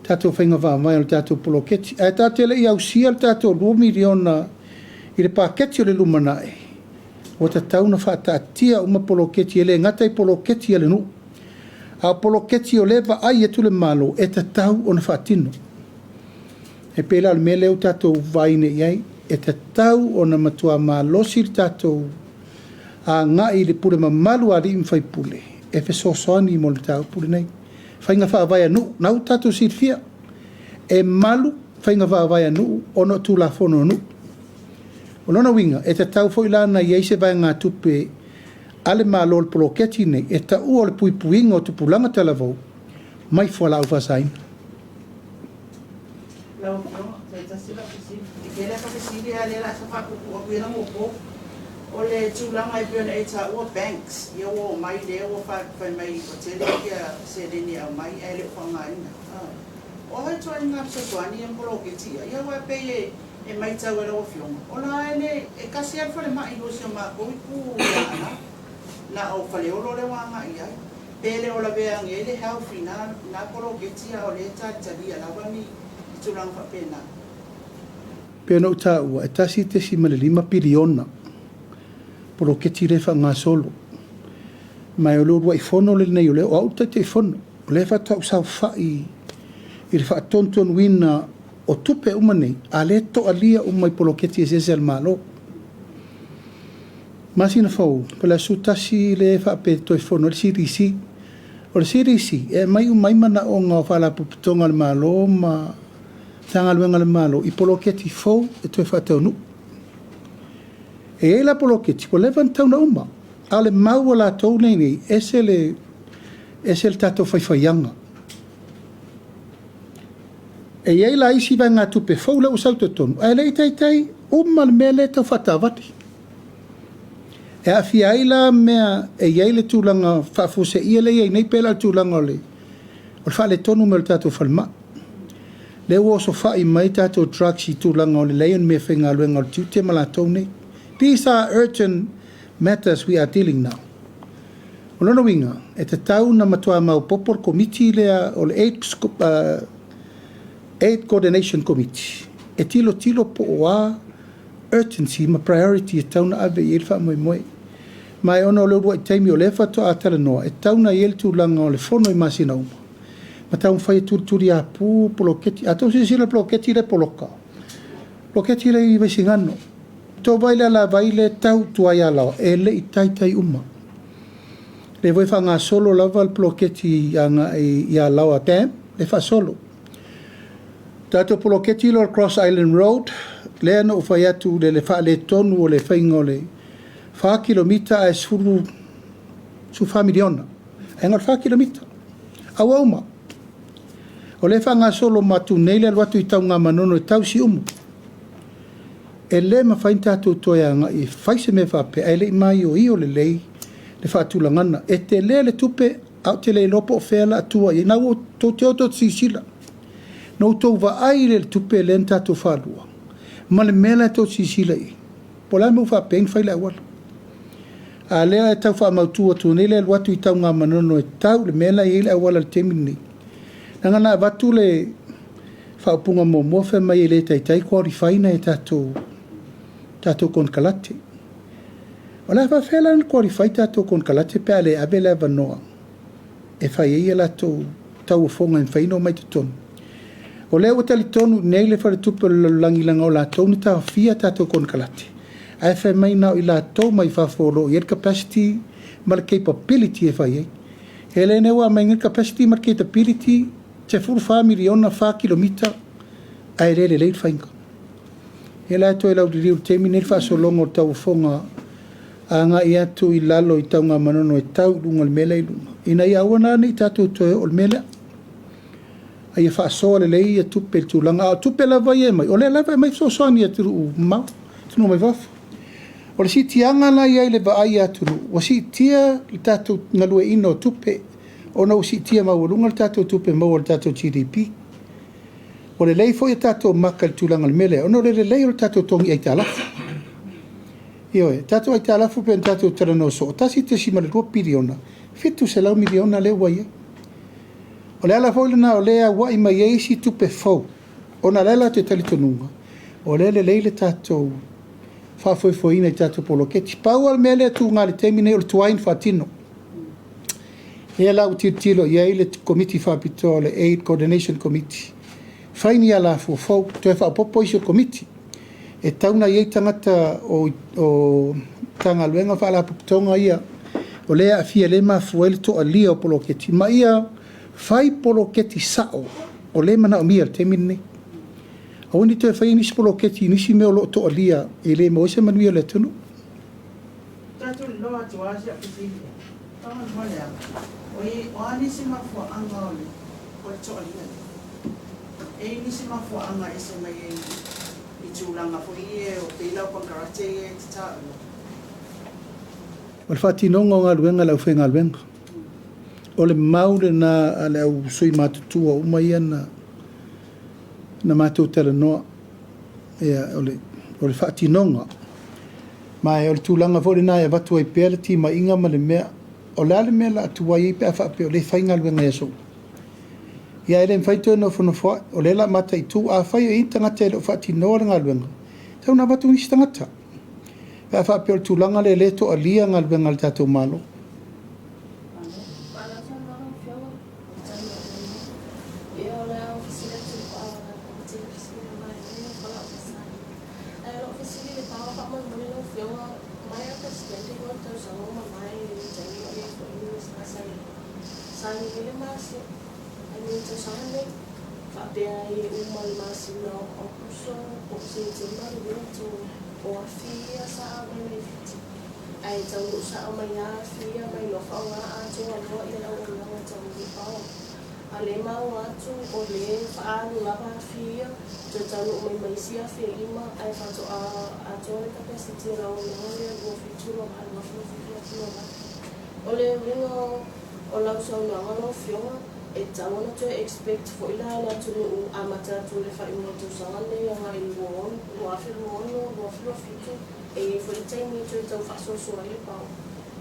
tatou faiga faavae o le tatou poloketi. Ae tatou te le i ausia le tatou $2 miliona i le paketi o le lumanai, ua tatau ona faataatia uma poloketi, e le gata i poloketi a le nuu, a o poloketi o lea e vaai atu le Malo e tatau ona faatino. E pei la o le mea lea ua tatou vaai nei i ai, e tatau ona matua malosi le tatou agai i le pule mamalu a alii ma faipule e fesoasoani mo le mataupu lenei. Faiga faavae a nuu, na ua tatou silafia, e malu faiga faavae a nuu ona o Tulafono a nuu. O lona uiga, e tatau foi la ona i ai se vaegatupe a le Malo o le poloketi lenei e taua o le puipuiga o tupulaga talavou mai fualaau faasaina. Lau Afioga, toe tasi lau fesili. E tele ata fesili a o lea o le a tau faapuupuu atu ia mo. O le tulaga e pei ona e taua banks, ia ua omai lea ua fai mai ua tele seleni e aumai ae le o faaaogaina. O a ituaiga fesoasoani ia ma poloketi ia? Ia aua e pei e E maitau e lau Afioga, o la e le, e tasi lava le falemai i o si o matou itu i Aana, na o Faleolo lea ua agai i ai. Pe le o lavea ane ai le health i na, na poloketi a o lea e talitalia lava ni tulaga faapena. Pei ona ou taua, e 1.5 piliona poloketi lea e faagasolo. Ma o le uluai fono lenei o lea, o au le Taitaifono, o lea faatoa ou saofai i le faatonutonuina o tupe uma nei, a o lea e toalia uma i poloketi eseese a le Malo. Masina fou, po o le aso 11 lea e faapea e toe fono ai le CDC. O le CDC, e aumai uma ai manaoga o Faalapotopotoga a le Malo ma Matagaluega a le Malo i poloketi fou e toe faataunuu. E i ai la poloketi ua leva ona tatau ona uma, a o le mau a latou nei nei, ese le, ese le tatou faifaiaga. E i ai la isi vaegatupe fou lea ua sau i totonu, ae le i taitai uma le mea lea e tau faataavali. E aafia ai la mea e i ai le tulaga faafuaseia lea e i ai nei, pei la o le tulaga o le faaletonu mai o le tatou falemai. Lea ua osofai mai tatou drugs i tulaga o le leai o ni meafaigaluega o le tiute ma latou nei. These are urgent matters we are dealing now. O lona uiga, e tatau ona matua maopoopo le Komiti lea o le Aid Coordination Committee e tilotilo po o a urgency ma priority e tatau ona ave i ai le faamoemoe. Ma e ona o le uluai taimi o lea faatoa talanoa, e tatau ona i ai le tulaga o le fono i masina uma, ma taumafai e tulituliapu poloketi. A outou silasila i le poloketi lea e poloka, poloketi lea i Vaisigano, tou vaai i le alavai lea e tau i tua i Alaoa, e le i taitai uma. Lea foi e faagasolo lava le poloketi agai i Alaoa Dam, lea e faasolo. Tatou poloketi lea o le Cross Island Road, lea na ou fai atu i le faaletonu o le faiga o le 4 kilomita ae 14 miliona. Ae na o le 4 kilomita. A ua uma. O lea e faagasolo atu nei le alu atu i Tanugamanono e tau i Siumu. E le mafai ona tatou toe agai e fai se mea faapea ae le i maioio lelei le faatulagaga. E tele le tupe ae ou te le iloa po o fea o le a tua i ai. Na ua tou te o tou te silasila, na outou vaai i le tupe lea na tatou faalua ma le mea la tou te silasila i ai. Po o le a le mea ua faapea ai ona fai le auala. A o lea e tau faamautu atu nei le alu atu i Tanugamanono e tau i le mea la e i ai le auala i le taimi lenei. Leaga na avatu le faaupuga muamua fai mai e le taitai qualify nai a tatou konekarate. O le a faafefea la ona qualify tatou konekarate pe a le ave le avanoa e fai ai a latou tauofoga e mafai ona omai i totonu. O lea ua talitonu nei le Faletupe o le Lalolagi leaga o latou na taofia tatou konekarate, ae fai mai na o i latou mai fafo o lo o i ai le capacity ma le capability e fai ai. E le nei ua aumai nei le capacity ma le capability, 14 miliona, 4 kilomita, ae le lelei le faiga. Ia la e toe lauliliu i le taimi lenei le faasologa o le tauofoga agai atu i lalo i Tanugamanono e tau i luga o le mea lea i luga, ina ia aua la ne i tatou toe oo i le mea lea. A ia faasoa lelei ia tupe i le tulaga, a o tupe lava ia e aumai, o lea lava e aumai fesoasoani i atunuu mamao, atunuu mai fafo. O le siitiaga la e i ai i le vaai a atunuu, ua siitia le tatou galueaiina o tupe ona ua siitia maualuga le tatou tupe maua i le tatou GDP. Ua lelei foi a tatou maka i le tulaga o le mea lea, ona o le lelei o le tatou togi aitalafu. Ioe, tatou aitalafu pei ona tatou talanoa soo, 1.2 piliona, 700 miliona lea ua i ai. O le ala foi lena o lea e auai mai ai isi tupe fou, ona o le latou talitonuga, o lea e lelei le tatou faafoefoeina i tatou poloketi. Pau lava le mea lea e tuga i le taimi lenei o le tuai ona faatino. Lea la ua tilotilo i ai le Komiti Faapitoa o le Aid Coordination Committee, fai ni alafua fou, toe faaopoopo isi o le Komiti, e tatau ona i ai tagata o Matagaluega ma Faalapotopotoga ia o lea e aafia, lea e mafua ai le toalia o poloketi, ma ia fai poloketi sao o lea e manaomia i le taimi lenei. Aua ne i toe faia nisi poloketi i nisi mea o lo o toalia e le maua ai se manuia o le atunuu. Tatou iloa atu lava si au fesili lea, faamolemole lava, o a nisi mafuaaga o le toalia lea? E i ai nisi mafuaaga e ese mai ai i tulaga foi ia o pei la o konekarate ia e te taua? O le faatinoga o galuega a le aufaigaluega. O le mau lena a le au sui matutua uma ia na matou talanoa. Ia, o le, o le faatinoga. Ma o le tulaga foi lena e avatu ai pea le timaiga ma le mea, o le a le mea o le a tuai ai pe a faapea o lea e fai galuega i aso uma. Ia e le mafai toe nofonofo ai, o lea o le a mataitu. Afai o i ai ni tagata e le o faatinoa le galuega, e tatau ona avatu nisi tagata pe a faapea o le tulaga lea o lea e toalia galuega a le tatou Malo. Ae taunuu sao mai lava afi ia ma iloa faaaoga atoa loa le auaunaga tau i le power. A o lea e maua atu o lea e faaalu lava afi ia, toe taunuu mai ma isi 1500 ae faatoa atoa le capacity o le auaunaga lea 27 28 27 28. O le uiga o lau saunoaga lau Afioga, e tatau ona toe expect foi la le atunuu amata atu i le faaiuga o le tausaga lenei agai i le 2026, 2027, e i ai foi le taimi e toe tau faasoasoa ai le power,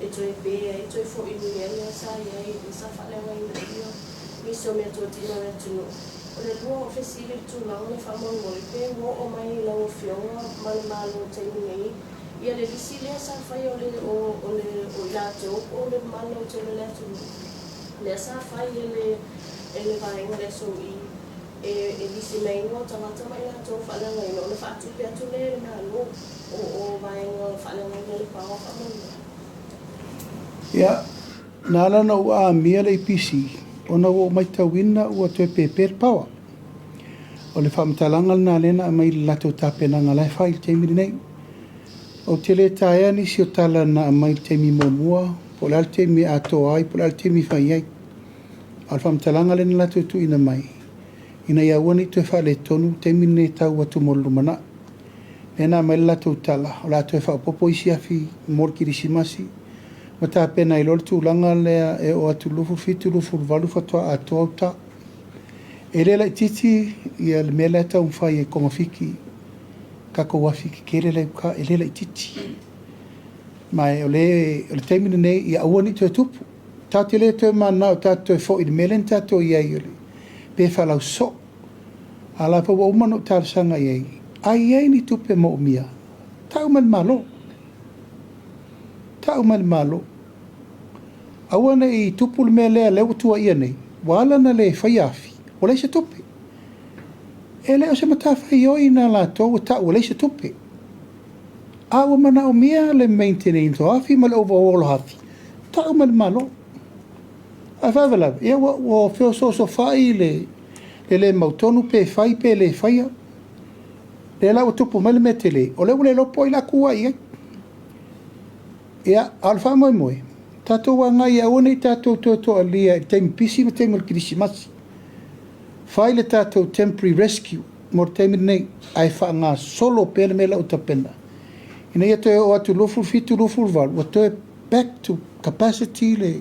e toe pe ai, toe foi i le mea lea sa i ai, lea sa faaleagaina ai nisi o meatotino a le atunuu. O le lua o fesili i le tulaga lea faamolemole, pe ua oo mai i lau Afioga ma le Malo i le taimi nei ia le lisi lea sa fai o le o o le o i latou po o le mamalu lautele o le atunuu lea sa fai e le e le vaega o le SOE e e lisi mai ai igoa o tagata ma i latou faaleagaina ona faatupe atu lea e le Malo o o vaega faaleagaina le power faamolemole. Ia, na ala ona ou aamia le EPC, ona ua ou matauina ua toe pepe le power. O le faamatalaga lena lea na aumai i le latou tapenaga la e fai i le taimi lenei. Ou te le taea nisi o tala na aumai i le taimi muamua, po o le a le taimi e atoa ai, po o le a le taimi e fai ai. A o le faamatalaga lea na latou tuuina mai, ina ia aua ne i toe faaletonu le taimi lenei e tau atu mo le lumanai. Lea na aumai le latou tala, o le a toe faaopoopo isi afi mo le kerisimasi ma tapena ai loa le tulaga lea e oo atu i le 27, 28 faatoa atoa uta. E le laitiiti ia le mea lea e taumafai e togafiti tatou afi tetele la i uta, e le laitiiti. Ma o le, o le taimi lenei, ia aua ne i toe tupu. Tatou te le toe mananao tatou toe foi i le mea lea na tatou i ai pe faalausoo. A o la foi ua uma ona ou talosaga i ai, a i ai ni tupe moomia, tau mai i le Malo. Tau mai i le Malo. Aua ne i tupu le mea lea, lea ua tuuaia nei, ua ala ona le faia afi, ua leai se tupe. E le o se matafaioi na latou ua tau ua leai se tupe. A ua manaomia le maintenance o afi ma le overhaul o afi, tau mai i le Malo. Ae faalavelave, ia ua, ua feosoosofai le, le le mautonu pe fai pe le faia. Lea la ua tupu mai le mea tele, o lea ua le iloa po o ai o le a tua i ai. Ia, a o le faamoemoe, tatou agai ia aua ne i tatou toe toalia i le taimi pisi ma le taimi o le kerisimasi. Fai le tatou temporary rescue mo le taimi lenei, ae faagasolo pea le mea la ua tapena, ina ia toe oo atu i le 27, 28 ua toe back to capacity le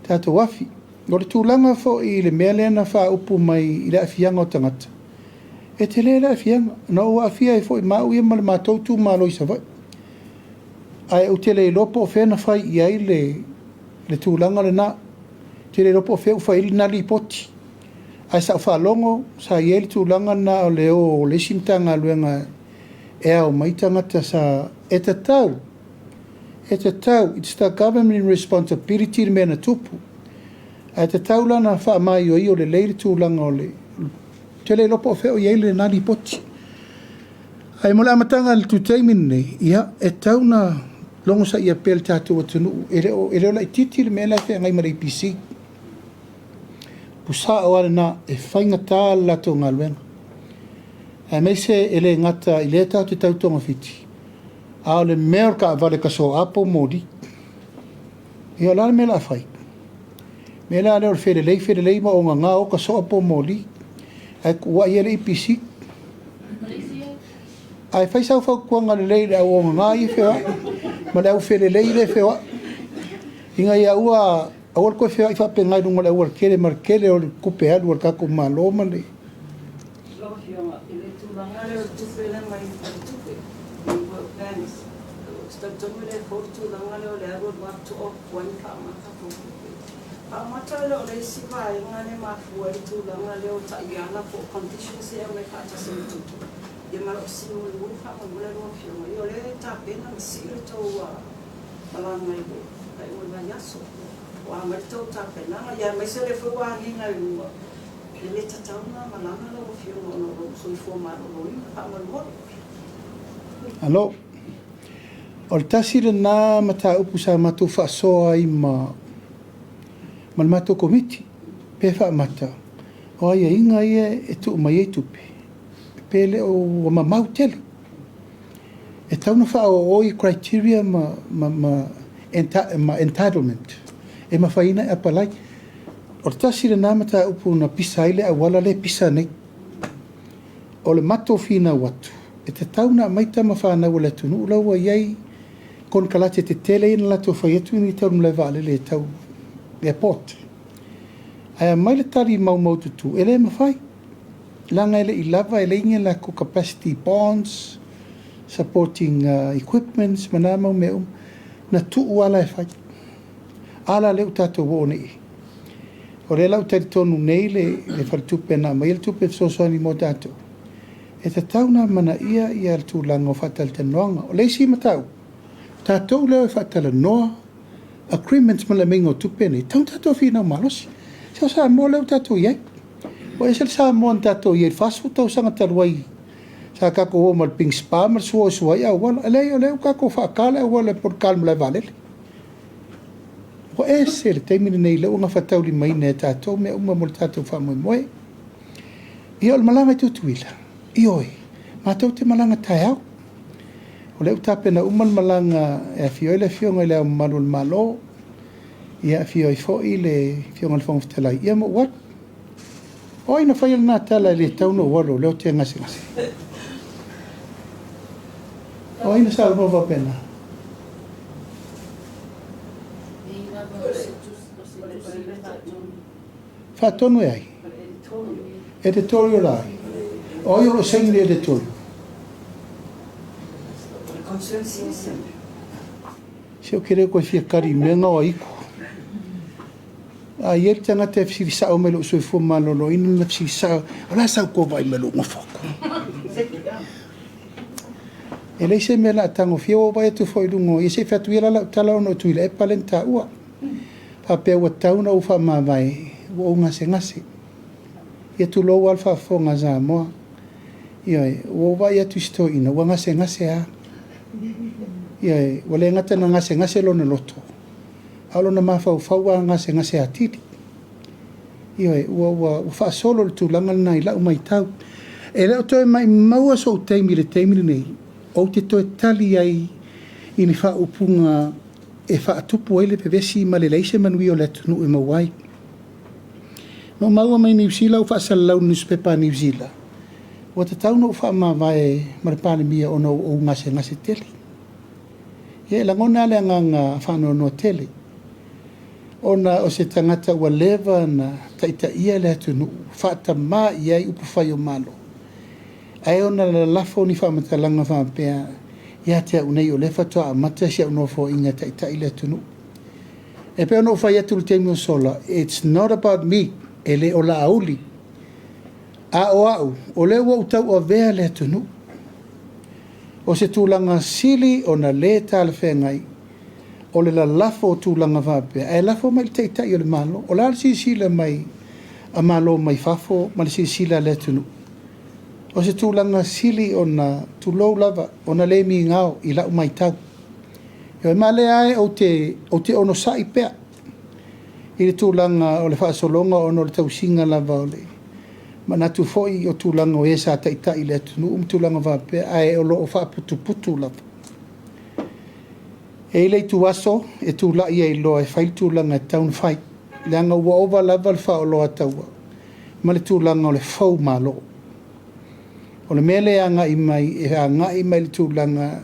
tatou afi. O le tulaga foi i le mea lea na faaupu mai i le aafiaga o tagata, e tele le aafiaga. Na ou aafia ai foi ma au ia ma le matou itumalo i Savaii. Ae ou te le iloa po o fea na fai i ai le, le tulaga lena. Ou te le iloa po o fea ua fai ai lena lipoti. Ae sa ou faalogo sa i ai le tulaga lena o le o o le isi Matagaluega e ao mai tagata sa e tatau, e tatau, it's the government responsibility le mea na tupu. Ae tatau la ona faamaioio lelei le tulaga o le, ou te le iloa po o fea o i ai lena lipoti. Ae mo le amataga i le taimi lenei, ia, e tatau ona logosaia pea le tatou atunuu, e le o, e le o laitiiti le mea la e feagai ma le EPC. Pusa o lena, e faigata le latou galuega. Aemaise e le gata i lea tatou te tau togafiti, a o le mea o le taavale tasoa po o moli. Ia o le a le mea o le a fai? Mea la lea o le felelei felelei ma ogaga o tasoa po o moli. Ae tuuai ai le EPC. Ae fai sau fautuaga lelei i le au ogaga ia e feoai ma le au felelei lea e feoai, ina ia aua aua le toe feoai faapena i luga o le aualatele ma le tele o le tupe alu a le tatou Malo ma le Lau Afioga i le tulaga lea o le tupe lea mai le faletupe i World Bank. Ou te talitonu e le fou le tulaga lea o le alu alu lava toa ai ma faaaoga tatou tupe. Faamata e le o le isi vaega lea e mafua ai le tulaga lea o taiala po o conditions ia e aumai faatasi ma tupe, ia ma o le fesili mulimuli faamolemole lau Afioga, ia o lea e tapena ona sii le tou malaga i le faaiuga o le vaiaso. O a mai le tou tapenaga, ia aemaise o lea foi ua agiga i luga, e le tatau ona malaga lau Afioga ona o lou soifua maloloina. Faamolemole. Alo. O le tasi lena mataupu sa matou faasoa ai ma ma le matou Komiti, pe faamata o aiaiga ia e tuu mai ai tupe, pe le o ua mamau tele. E tatau ona faaooo i criteria ma ma ma ma entitlement e mafai ai ona e apalai. O le tasi lena mataupu na pisa ai le auala lea e pisa nei. O le matou finau atu, e tatau ona aumai tama fanau a le atunuu la ua i ai konekarate tetele ia na latou fai atu ni tau i le malae vaalele e tau airport. Ae aumai le tali maumaututu, e le mafai, leaga e le i lava, e leai ni a latou capacity bonds, supporting equipments ma na mau mea uma. Na tuu lava la e fai. A la lea ua tatou oo nei i ai. O lea la ua talitonu nei le le faletupe na aumaia le tupe fesoasoani mo tatou, e tatau ona amanaia ia le tulaga o faatalatalanoaga. O le isi mataupu, o tatou lea e faatalanoa agreements ma le aumaiga o tupe nei, e tatau ona tatou finau malosi. Se o Samoa lea ua tatou i ai. Ua ese le Samoa na tatou i ai i le 40 tausaga talu ai sa tatou o ma le pink spa ma le sua e sua ai auala. E leai, o lea ua tatou faata le auala e poloka i le malae vaalele. Ua ese le taimi lenei lea ua gafataulimaina e tatou mea uma mo le tatou faamoemoe. Ia o le malaga i Tutuila, ioe, matou te malaga taeao. O lea ua tapena uma le malaga e afio ai le Afioga i Le Ao Mamalu o le Malo, ia afio ai foi le Afioga i le Fofoga Fetalai, ia ma ou alu. O ai na faia lena tala e le tatau ona ou alu o lea ou te gasegase? O ai na saunoa faapena? Faatonu e ai? Editorial a ai? O ai o lo o saini le editorial? Se ou te le toe fia tali i mea na o aitu. A i ai le tagata e fesili sao mai i lou soifua maloloina, na fesili sao, o le a sau tou vaai mai i lou nofo atu? E leai se mea o le a tagofia, ua ou vaai atu foi i luga o ia, se i fai atu ia la lau tala ona o Tuilaepa lea na taua. Faapea ua tatau ona ou faamavae, ua ou gasegase. Ia tulou lava le faafofoga a Samoa. Ioe, ua ou vaai atu i si toeaina, ua gasegase lava. Ioe, ua le gata ina gasegase lona loto, a o lona mafaufau ua gasegase atili. Ioe, ua, ua, ua faasolo le tulaga lena i lau matau. E le o toe maimaua sou taimi i le taimi lenei, ou te toe tali ai i ni faaupuga e faatupu ai le vevesi ma le leai se manuia o le atunuu e maua ai. Na ou maua mai Niu Sila ua faasalalau i le nusipepa a Niu Sila, ua tatau ona ou faamavae ma le Palemia ona ua ou gasegase tele. Ia e lagona lava le agaga faanoanoa tele, ona o se tagata ua leva ona taitaia le atunuu, faatama i ai upufai o Malo, ae ona lalafo ni faamatalaga faapea ia te au nei o lea faatoa amata si au nofoaiga e taitai le atunuu. E pei ona ou fai atu i le taimi ua sola, it's not about me, e le o Laauli, a o au, o lea ua ou tauavea le atunuu. O se tulaga sili ona le talafeagai o le lalafo o tulaga faapea, ae lafo mai i le Taitai o le Malo. O le a le silasila mai a Malo mai fafo ma le silasila a le atunuu? O se tulaga sili ona, tulou lava, ona le migao i lau matau. Ioe, ma o lea lava ou te, ou te onosai pea i le tulaga o le faasologa ona o le tausiga lava o le manatu foi o tulaga o e sa taitai i le atunuu ma tulaga faapea, ae o lo o faaputuputu lava. E i ai le ituaso e tulai ai loa e fai le tulaga e tatau ona fai, leaga ua ova lava le faaoloataua ma le tulaga o le fou malo. O le mea lea e agai mai, e agai mai i le tulaga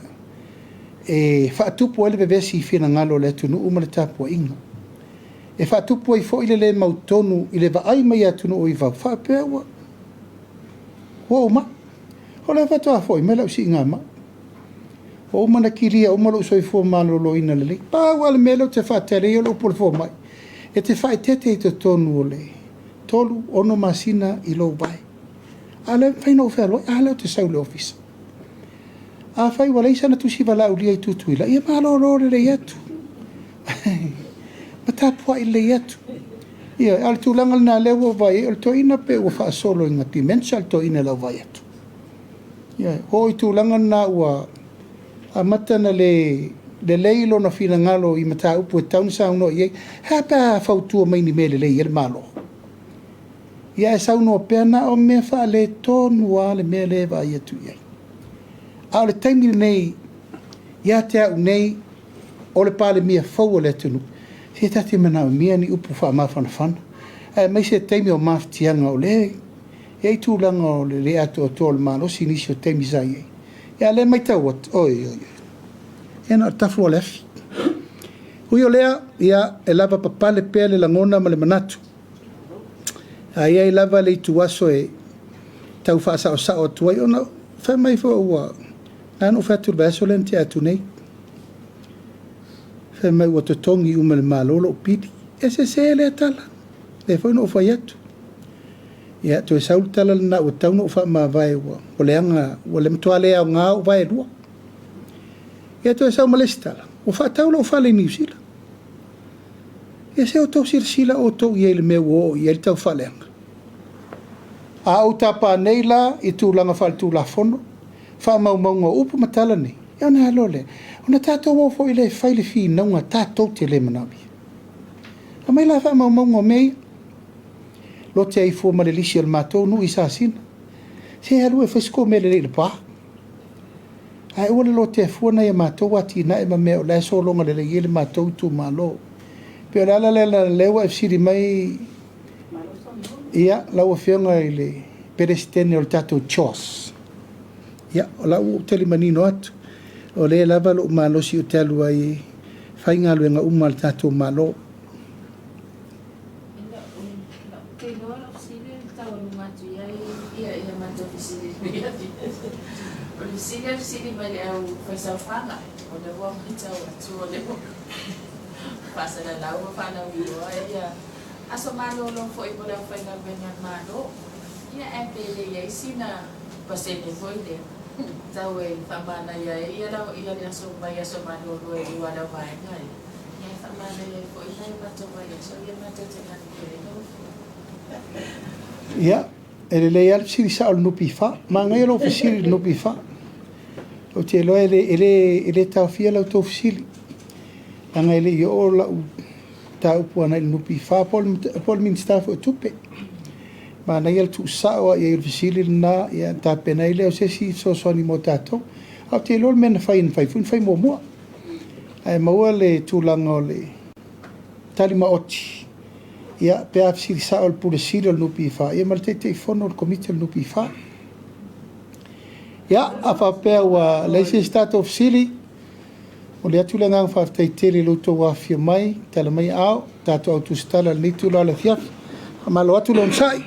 e faatupu ai le vevesi i finagalo o le atunuu ma le tapuaiga. E faatupu ai foi le le mautonu i le vaai mai a atunuu i fafo, faapea ua ou mai. O lea faatoa foi mai lau siigamai. Ua uma ona kilia uma lou soifua maloloina lelei. Pau lava le mea lea ou te faatali ai o le upu a le fomai, e te faaeteete i totonu o le tolu, ono masina i lou vae. A o lea e mafai ona ou fealuai, a lea ou te sau i le ofisa. Afai ua leai sana tusi valaaulia i Tutuila, ia malolo lelei atu ma tapuai lelei atu. Ioe, a o le tulaga lena lea ua ou vaai ai, o le toeaina pei ua faasolo ina dementia le toeaina i lau vaai atu. Ioe, ua oo i tulaga na ua amata ona le lelei lona finagalo i mataupu e tatau ona saunoa i ai. E a pe a fautua mai i ni mea e lelei ai le Malo? Ia ae saunoa pea na o mea faaletonu lava le mea lea e vaai atu i ai. A o le taimi lenei ia te au nei, o le Palemia fou o le atunuu, se ta te manaomia ni upu faamafanafana, aemaise taimi o mafatiaga o lea e i ai tulaga o le le atoatoa o le malosi i nisi o taimi sa i ai. Ia a o lea e matau atu, oi oi oi, ia na o le tafu lava o le afi. Ui o lea, ia, e lavapapale pea le lagona ma le manatu. A i ai lava le ituaso e tau faasaosao atu ai, ona fai mai foi ua na ona ou fai atu i le vaiaso lea na tea atu nei, fai mai ua totogi uma e le Malo lou pili. E sese lea tala, lea foi na ou fai atu. Ia, toe sau le tala lena ua tatau ona ou faamavae ua leaga, ua matua le aoga ou vae e lua. Ia toe sau ma le isi tala, ua faatau lou fale i Niu Sila. Ia se outou silasila outou i ai i le mea ua oo i ai le taufaaleaga. A ou tapa nei la i tulaga faaletulafono, faamaumauga o upu ma tala nei, ia ona a loa lea, ona tatou o foi lea e fai le finauga tatou te le manaomia. Aumai la faamaumauga o mea ia. Lote ai fua ma le lisi o le matou nuu i Sasina. Se alu e fai se tou mea lelei i Lepa. Ae aua le lotea fua nai a matou atinae ma mea o la e sologa lelei ai le matou itumalo. E pei o le ala lea leaga o lea ua e fesili mai ia lau Afioga i le Peresetene o le tatou CHOS. Ia, o la ua ou tali manino atu, o lea e lava lou malosi ou te alu ai e fai galuega uma a le tatou Malo. Ia, e lelei lava le fesili sao i le NPF. Manaia lou fesili i le NPF. Ou te iloa e le, e le, e le taofia la outou fesili, leaga e le i oo lau mataupu agai i le NPF po o le Minisita foi o Tupe. Manaia le tuusao lava i ai o le fesili lena, ia ona tapena ai lea o se isi fesoasoani mo tatou. Ae ou te iloa le mea na fai na fai foi na fai muamua. Ae maua le tulaga o le tali maoti, ia, pe a fesili sao le Pule Sili o le NPF, ia ma le Taitaifono o le Komiti o le NPF. Ia, a faapea ua leai se isi tatou fesili, momoli atu le agaga faafetai tele i lo outou afifio mai, tala mai aao, tatou au tusitala i lenei itula o le afiafi. Faamalo atu le onosai,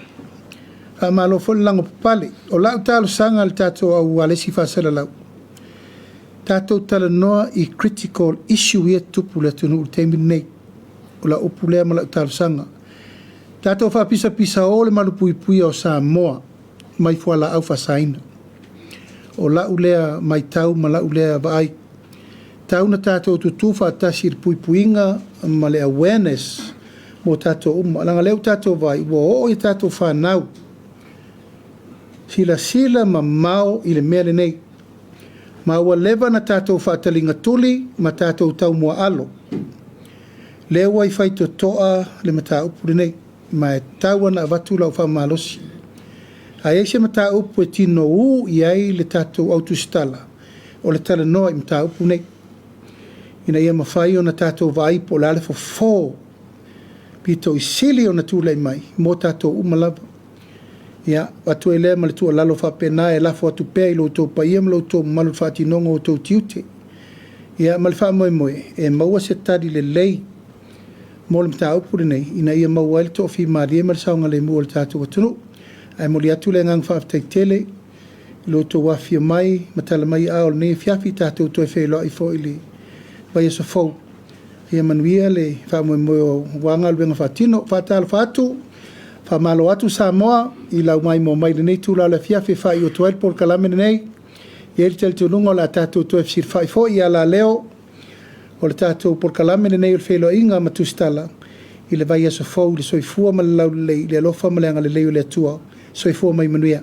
faamalo foi le lagopapale. O lau talosaga i le tatou au alesi faasalalau, tatou talanoa i critical issue ia e tutupu i le atunuu i le taimi lenei. O lau upu lea ma lau talosaga. Tatou faapisapisao le malupuipuia o Samoa mai fualaau faasaina. O lau lea matau ma lau lea vaai. Tau na tatou tutu faatasi i le puipuiga ma le awareness mo tatou uma. Leaga o lea ua tatou vaai ua oo i a tatou fanau. Silasila mamao i le mea lenei. Ma ua leva na tatou faataligatuli ma tatou taumuaalo. Lea ua i faitotoa le mataupu lenei, ma e tatau ona avatu lau faamalosi. A i ai se mataupu e tinou i ai le tatou au tusitala, o le talanoa i mataupu nei, ina ia mafai ona tatou vaai po o le a le fofo pito i sili ona tulai mai mo tatou uma lava. Ia, avatu ai lea ma le tuualalo faapena e lafo atu pea i lo outou paia ma lo outou mamalu i le faatinoga o outou tiute. Ia, ma le faamoemoe e maua se tali lelei mo le mataupu lenei ina ia maua ai le toafimalie ma le saogalemu o le tatou atunuu. Ae momoli atu le agaga faafetai tele I lo outou afifio mai ma tala mai aao i lenei afiafi, tatou toe feiloai foi i le vaiaso fou. Ia manuia le faamoemoe aua galuega faatino. Faatalofa atu, faamalo atu Samoa i lau maimoa mai i lenei itula o le afiafi e faaiu atu ai le polokalame lenei. E i ai le talitonuga o le a tatou toe fesilafai foi i alaleo o le tatou polokalame lenei o le Feiloaiga ma Tusitala i le vaiaso fou i le soifua ma le laulelei, i le alofa ma le agalelei o le Atua. Soifua ma ia manuia.